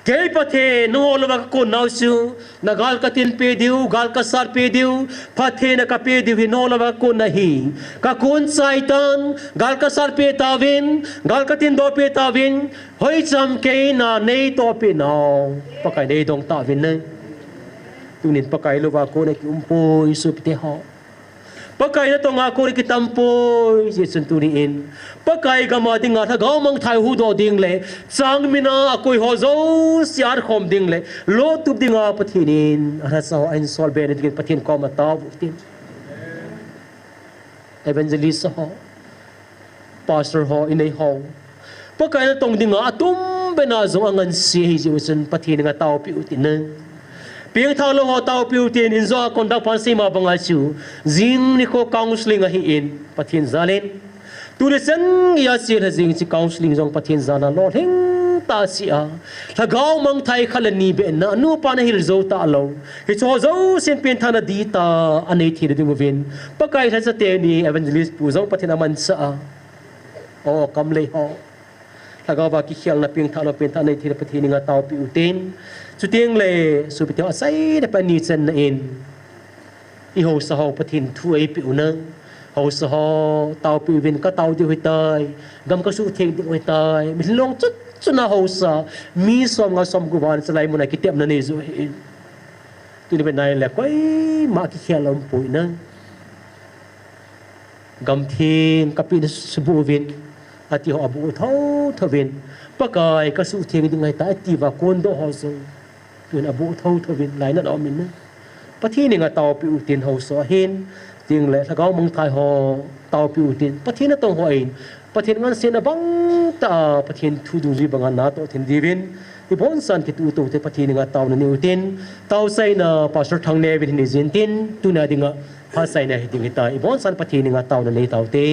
Kei Pathen nangho louva kakonnau chu, nagal katinpeh diu, gal kasatpeh diu, phatthei na kapeh diu hi nangho louva kakonna ahi. Kakon chai tan, gal kasatpeh tauvin, gal katindohpeh tauvin, hoicham kei na neitohpeh nau Pakai in eidong tauvin na. Tunin Pakai louva kona kiumpoi sopite ho. Pakai natonga kona kitampoi, jeh chun tuni in Pakai gam a dinga lhagao mangthai huhdoh ding le, changminna akoi ho jouse atkhom ding le, lottup dinga Pathen in alhacha ho ahin solbe na dingin Pathen koma tao utin. Evangelist ho, pastor ho, inei ho, Pakai natong dinga atumbeh na jong angansea ahijeh u chun Pathen henga taopeh utin na. Pengthah lou ho taopeh utin, injo a conduct pan seima banga chu, jing nikho counseling ahin, Pathen jal in. Tuni chan geiya chelha jing chu counseling jong Pathen jal a lolhing tah asea, lhagao mangthai khat le ni beh na, nupa nahil jou talou, hicheho jousen pengthahna dihtah anei theina ding uvin, Pakai lhacha teni Evangelist pu jong Pathen amanchah a, o, Kamlei ho, Lhagao va kikhelna pengthah lou, pengthah nei thei le Pathen henga taopi utin. Chuteng le, sopite ho, achaina pen ni channa in, i haosa ho Pathen thu eipeh u nang. Haosa ho taopi uvin, ka tao diu ahitai, gam ka suhtheng diu ahitai, mi lhingchut chutna haosa, mi somnga somgup vang chalai muna kitepna nei joh ahin. Tuni pen nai le koima kikhel umpoi nang. Gamtheng kapeh na subuh uvin, ati ho abuh thotho uvin, Pakai ka suhtheng ding ahitai ati uva kondoh ho jong, tun abuh thotho uvin, lainat a um in nang. Pathen henga taopi utin haosa hin, chuteng le lhagao mangthah ho taopi utin, Pathen natong ho in, Pathen ngansena bangtah a, Pathen thu dungjui banga natoh thei diuvin, ibonchauvin kituh tou te Pathen henga taona nei utin, taochaina Pastor Thangneo vin hin nei jin tin, tuna dinga phat chaina hiding ahitai, ibonchauvin Pathen henga taona nei taute.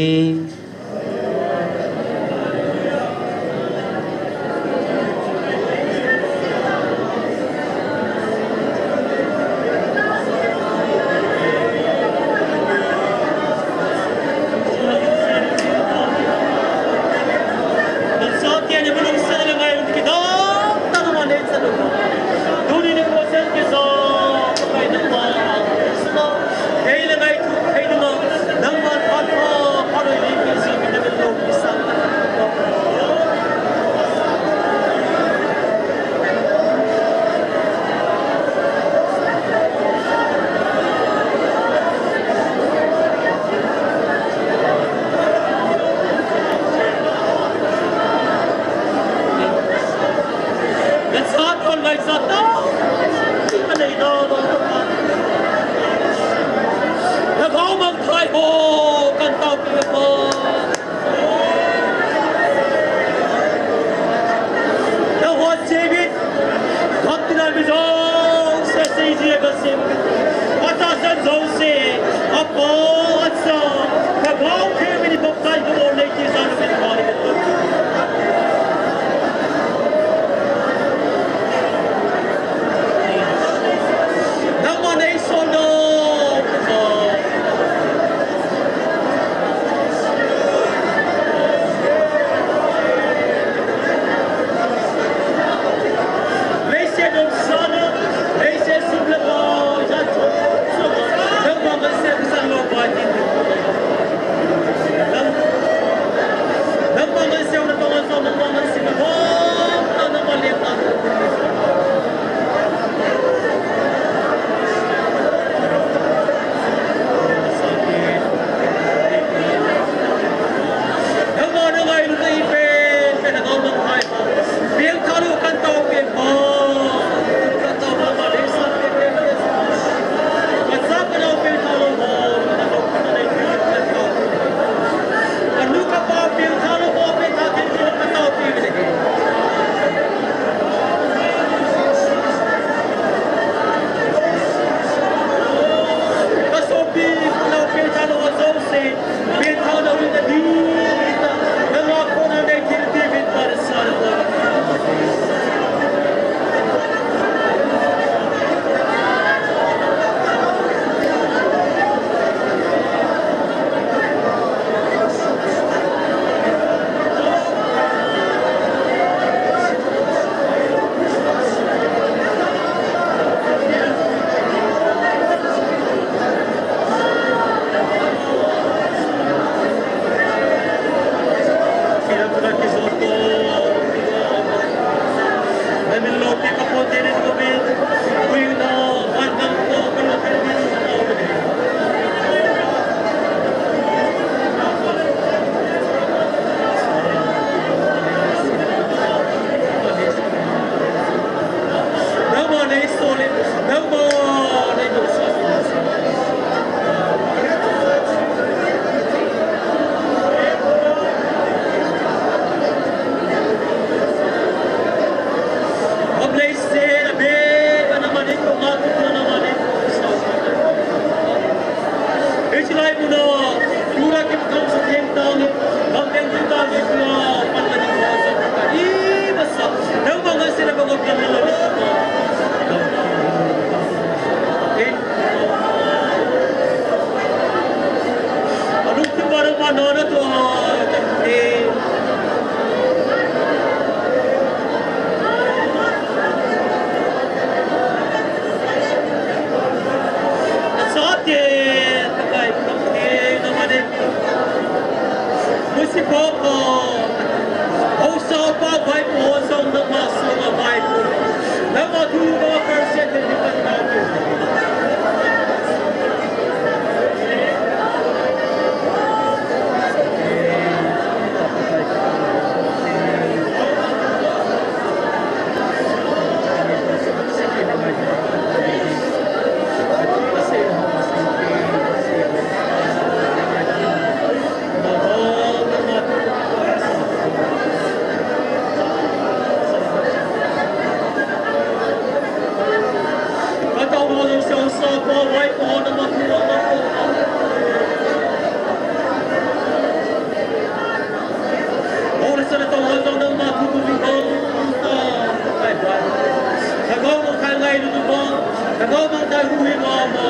Lhagao mangthah hui mama.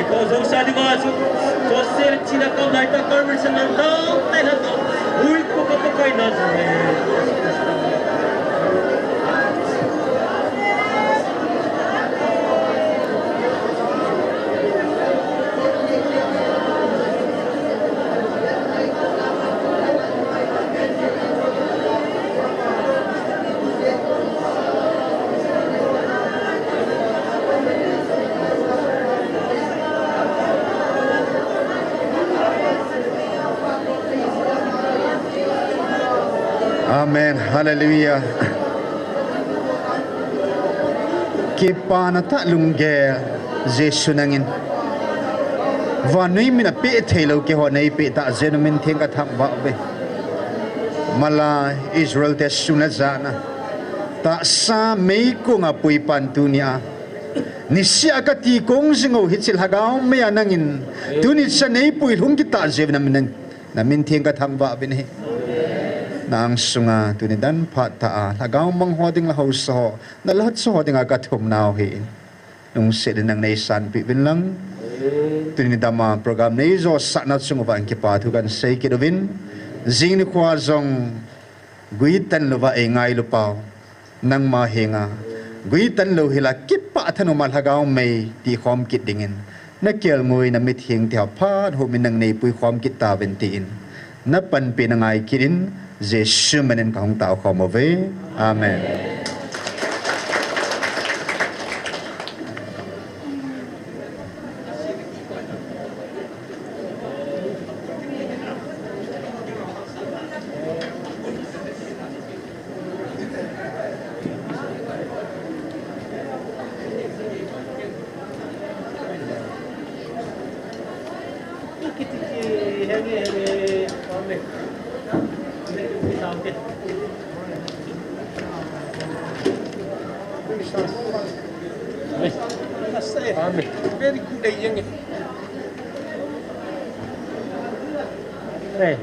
Ito Joseph dinga chu, Joseph china kam lai ta kar min sanang ta, tai na to. Hui ko ka pa kai na chu. Amen. Hallelujah. Kipana tah lunggel Jesu nangin. Vannoi min apeh theilou keiho neipeh tah jeh in namin theng kathangvah uve. Malai Israel te sunga jana tahsa meikong a puipan tunia, nisea kati kong jing u hiche lhagao mei a nangin tuni chan neipui lhung kit tah jeh in namin, namin theng kathangvah uvin ahi. Nang sunga tuni dan phat tah a lhagao mang ho ding le haosa ho, nalhatsa ho dinga kathum nau hi. Lungset in nang neisanpeh uvin lang. Tuni dama program neijosahna chung uva kipa thu kahin sei kit uvin. Jing nikho jong guitan louva eingailu pau, nangma henga guitan lou hila kipah thanopma lhagao mei tikhom kit dingin, nakelngoi namitheng te ho phat hum in nang neipui khom kit tauvin tin, napanpina ngai kit in, Jesu min in kahung tao khom uve. Amen. Amen. Very good, eh, young. Hey.